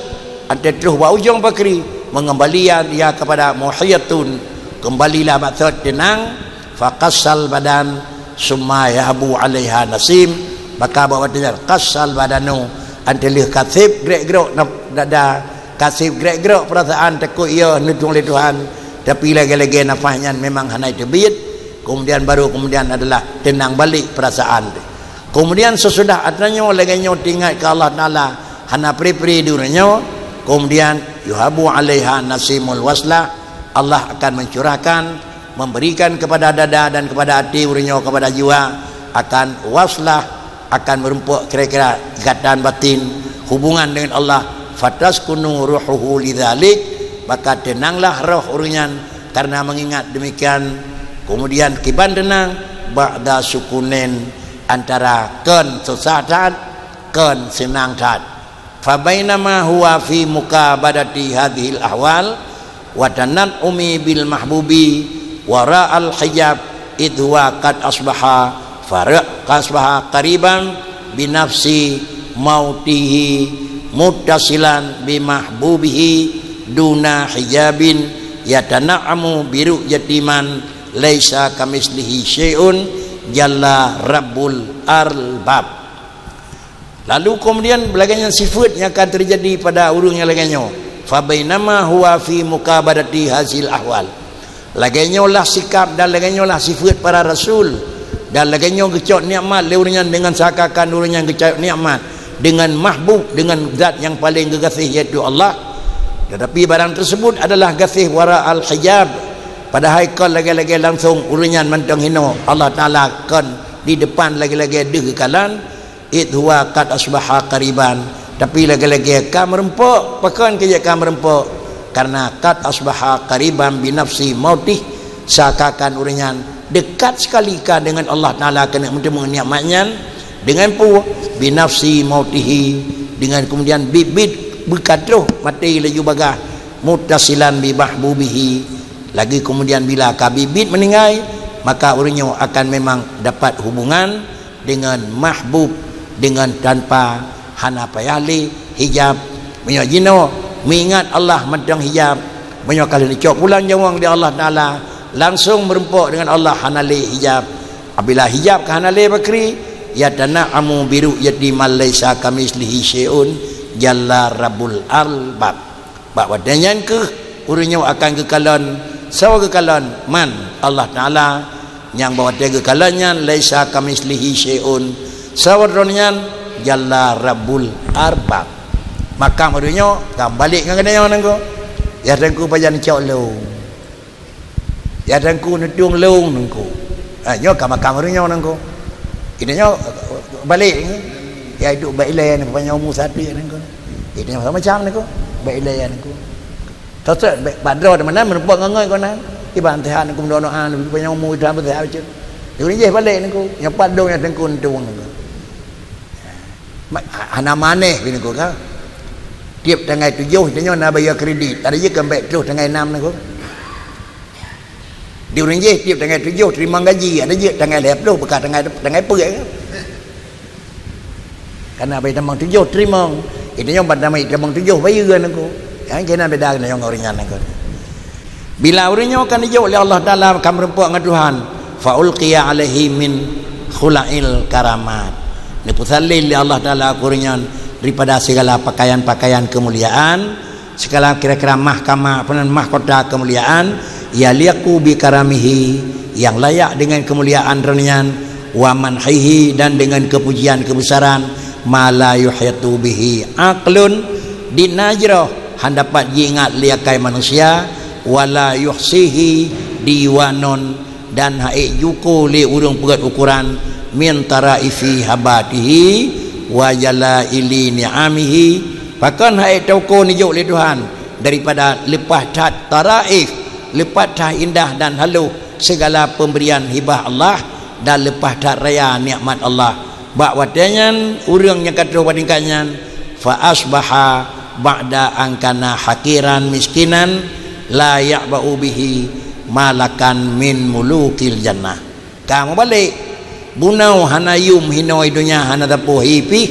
ante troh bak ujong pakri mengembalian ia kepada muhitun, kembalilah maksud tenang, Faqassal badan, summa yahbu 'alaiha nasim. Maka bak watée nyan qassal badanu, 'an teuh lheueh ka seb grek-grok na-, dada, ka seb grek-grok peurasaan, takot ia neutueng lé Tuhan, tapi lagée-lagée nafah nyan memang hana teubiet, kemudian baru kemudian adalah teunang balek peurasaan teuh. Kemudian sesudah atra nyoe lagée nyoe teuingat keu Allah Taala, hana pri-pri di uroe nyoe, kemudian yuhabu 'alaiha nasimul waslah, Allah akan mencurahkan, memberikan kepada dada dan kepada até uroe nyoe, kepada jiwa, akan waslah, akan meurumpok kira-kira ikatan batin, hubungan dengan Allah, fataskunu ruhuhu lidzalik, maka teunanglah roh ureuëng nyan karena mengingat demikian, kemudian kiban teunang, ba'da sukunin, antara kon susah that, kon seunang that. Fabainama huwa fi muqabadati hadzihil ahwal wa tana'umi bil mahbubi wara'al hijab, idh huwa qad asbaha fara-, qad asbaha qariban bi nafsi mautihi muttasilan bi mahbubihi duna hijabin, yatana'amu bi ru'yati man laisa kamislihi syai'un jalla rabbul arbab. Lalu kemudian lagée nyan sifeuet nyang akan teujadi pada ureuëng nyang lagée nyoe. Fabainama huwa fi muqabadati hazil ahwal. Lagée nyoe lah sikap dan lagée nyoe lah sifeuet para rasul. Dan lagée nyoe geucok nikmat lé ureuëng nyan deungon seakan-akan ureuëng nyan geucok nikmat deungon mahbub, deungon zat nyang paleng geugaséh, yaitu Allah. Tetapi barang tersebut adalah gaséh wara al-hijab. Padahai kon lagée-lagée langsong ureuëng nyan mantong hinoe, Allah Taala kon di depan lagée-lagée deuh geukalon. Id huwa qad asbaha qariban, tapi lagée-lagée ka meurumpok. Pakon keu jeuet ka meurumpok? Karena qad asbaha qariban bi nafsi mautih, seakan-akan ureuëng nyan dekat sekali ka dengan Allah Taala keuneuk meuteumé nikmat nyan. Dengan peue? Bi nafsi mautihi, dengan kemudian bit-bit beuka troh maté laju bagaih, muttasilan bi mahbubihi, lagi kemudian bila ka bit-bit meuninggai, maka ureuëng nyoe akan memang dapat hubungan dengan mahbub, dengan tanpa hana payah lé hijab. Meunyoe jinoe meuingat Allah mantong hijab, meunyoe ka lheueh neucok pulang nyawöng di Allah Taala, langsong meurumpok dengan Allah hana lé hijab. Apabila hijab ka hana lé bakri, yatana'amu bi ru'yati man laisa kamislihi syai'un jalla rabbul arbab. Bak watée nyan kheueh ureuëng nyoe akan geukalon, saboh geukalon man Allah Taala, nyang bak watée geukalon nyan laisa kamislihi syai'un, saboh droe nyan jalla rabbul arbab. Makam ureuëng nyoe ka balek ngon geutanyoe nangko. Ya Teungku pajan cok lôn. Ya Teungku neutueng lôn Teungku. Ha, nyoe ka makam ureuëng nyoe Teungku. Ini nyoe balek ni. Ya itu bak ilée ni, panyang umu satu ya Teungku. Ini nyoe macam Teungku. Bak ilée ya Teungku. Sosok bak padro di mana meureumpok ngon ngon kona. Iban sehat Teungku, meudoa-doa lebih panyang umu dah besar cit. Jadi jih balek Teungku. Nyoe padong ya Teungku neutueng Teungku. Ma-, hana maneh Teungku ka. Tiep tanggai tujoh tanyoe na bayar kredit. Ada je kan baik terus tanggai enam Teungku. Di ureuëng jih tiep tanggai tujoh teurimong gaji, ada jeuet tanggai lhée ploh beukah tanggai, tanggai peuet. Karena bak tamong tujoh teurimong, itu nyoe bak tamong tujoh bayeue Teungku. Nyang keunan beda keunan ngon ureuëng nyan Teungku. Bila ureuëng nyoe ka neujok lé Allah Taala ka meurumpok ngon Tuhan, fa ulqiya alaihi min khula'il karamat. Neupeusalin lé Allah Taala keu ureuëng nyan daripada segala pakaian-pakaian keumuliaan, segala kira-kira mahkamah, apa nan, mahkota keumuliaan, yaliqu bi karamihi, yang layak dengan keumuliaan droe nyan, wa manhihi, dan dengan kepujian kebesaran, ma la yuhitu bihi aqlun, di najroh han dapat jiingat lé akai manusia, wala yuhsihi diwanun, dan hana ék juko lé ureuëng peugot ukoran, min taraifi habatihi wa jalaili ni'amihi. Pakon hana ék teuko neujok lé Tuhan daripada leupah that taraif, leupah that indah dan haloh segala pemberian hibah Allah dan leupah that raya nikmat Allah. Bak watée nyan ureuëng nyang ka troh bak tingkat nyan, fa asbaha ba'da an kana haqiran miskinan la ya'ba'u bihi malakan min mulukil jannah. Ka meubalek, bunoe hana yum hinoe donya hana sapeue pih,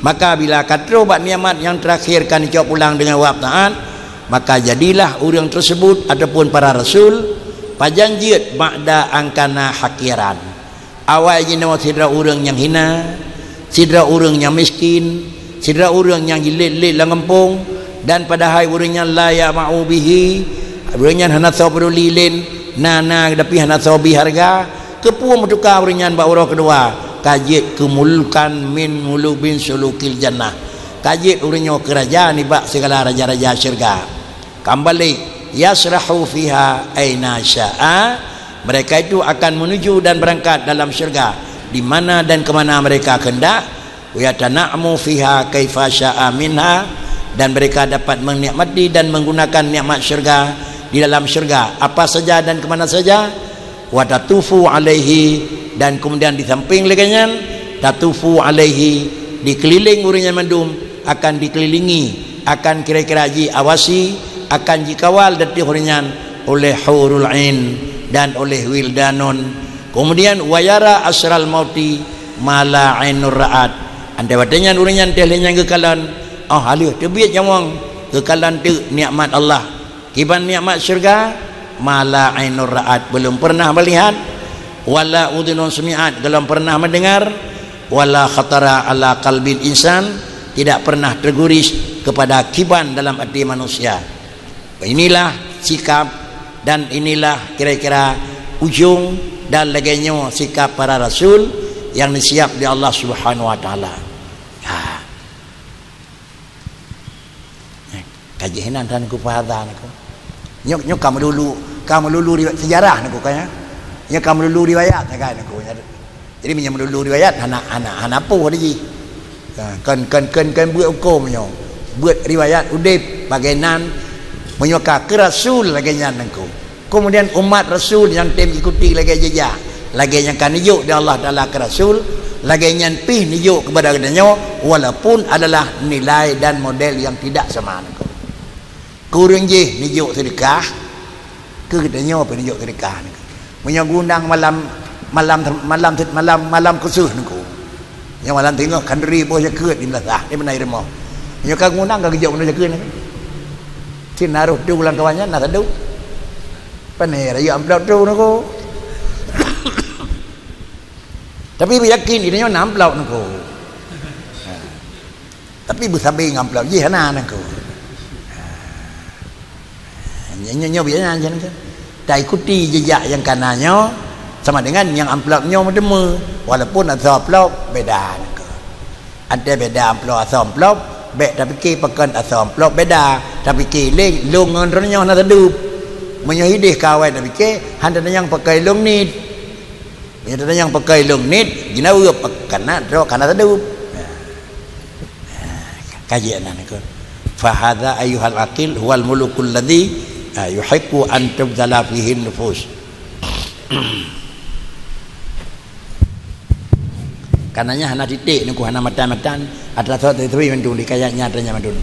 maka bila ka troh bak nikmat nyang teurakhir ka neucok pulang deungon wab taat, maka jadilah ureuëng tersebut ataupun para rasul, Pajan jeuet ba'da an kana haqiran. Awai jinoe sidroe ureuëng nyang hina, sidroe ureuëng nyang miskin, sidroe ureuëng nyang jilet-let lam gampông, dan padahai ureuëng nyan la ya'ma'u bihi, ureuëng nyan hana soe peuduli lén, na-na tapi hana soe bi hareuga, keupeue meutuka ureuëng nyan bak uroe keudua, ka jeuet keu mulkan min mulubin sulukil jannah, ka jeuet ureuëng nyoe keu raja nibak sigala raja-raja syeuruga. Kambali, yasrahu fiha aina sya'a, mereka itu akan menuju dan berangkat dalam syurga di mana dan ke mana mereka kehendak, wa yatana'amu fiha kaifa sya'a minha, dan mereka dapat menikmati dan menggunakan nikmat syurga di dalam syurga apa saja dan ke mana saja, wa tatufu alaihi, dan kemudian di samping lagée nyan, tatufu alaihi, dikeliling ureuëng nyan mandum, akan dikelilingi, akan kira-kira jiawasi, akan jikawal di ateueh ureuëng nyan oleh hurul ain dan oleh wildanun. Kemudian, wa yara asral mauti ma la ainur ra'at. Andai watée nyan ureuëng nyan teuh lé nyan geukalon, oh, haleueh teubiet nyawöng, geukalon teuk nikmat Allah. Kiban nikmat syurga, ma la ainur ra'at, belum pernah melihat, wala udhunun sami'at, belum pernah mendengar, wala khatara ala qalbil insan, tidak pernah terguris kepada kiban dalam hati manusia. Inilah sikap dan inilah kira-kira ujung dan lagée nyoe sikap para rasul yang disiap di Allah Subhanahu wa Taala. Ha. Ka jih inan tan ku fahadha niko. Nyoe, nyoe ka meululu, ka meululu riwayat sejarah niko kan, ya. Nyoe ka meululu riwayat niko kan niko. Jadi meunyoe meululu riwayat hana, hana, hana poh di jih. Ha, kon, kon, kon, kon buet huköm nyoe. Buet riwayat udeb bagai nan meunyoe ka keu rasul lagée nyan niko. Kemudian umat Rasul nyang tem ikuti lagée jejak, lagée nyang ka neujok di Allah Taala keu Rasul, lagée nyan pih neujok keupada geutanyoe, walaupun adalah nilai dan model nyang tidak sama niko. Keu ureuëng jih neujok seudeukah, keu geutanyoe pih neujok seudeukah niko. Meunyoe geuundang malam, malam, malam, malam, malam khusus niko. Nyang malam teungoh khanduri boh jakeuet di meulasah, di meunan rumoh. Nyoe ka guna ka geujok meunan jakeuet nyan. Cit na roh tu lam kawan nyan na sadup. Pane rayeuk amplop tu niko. Tapi beuyakin di nyoe na amplop niko. Ha. Tapi beusabe ngon amplop jih hana niko. Ha. Nyoe, nyoe, nyoe biasa nyan kan. Taikuti jejak nyang kana nyoe sama dengan nyang amplop nyoe meuteumé, walaupun asoe amplop beda niko. Ada beda amplop asoe amplop, bék tapike pakon asoe amplop beda, tapike lé lôn ngon droeneuh nyoe hana sadup. Meunyoe hideh ka awai tapike, hana tanyong pakon lôn nit. Meunyoe tanyong pakon lôn nit, jinoe pakon na droe kana sadup. Kaji nan ikut. Fahadha ayyuhal aqil huwal mulukul ladzi, ah, yuhiqqu an tubdhala fihi nufus. Karena nyan hana titik niko, hana matan-matan, atra sot teubi mandum di kayat nyan atra nyan mandum.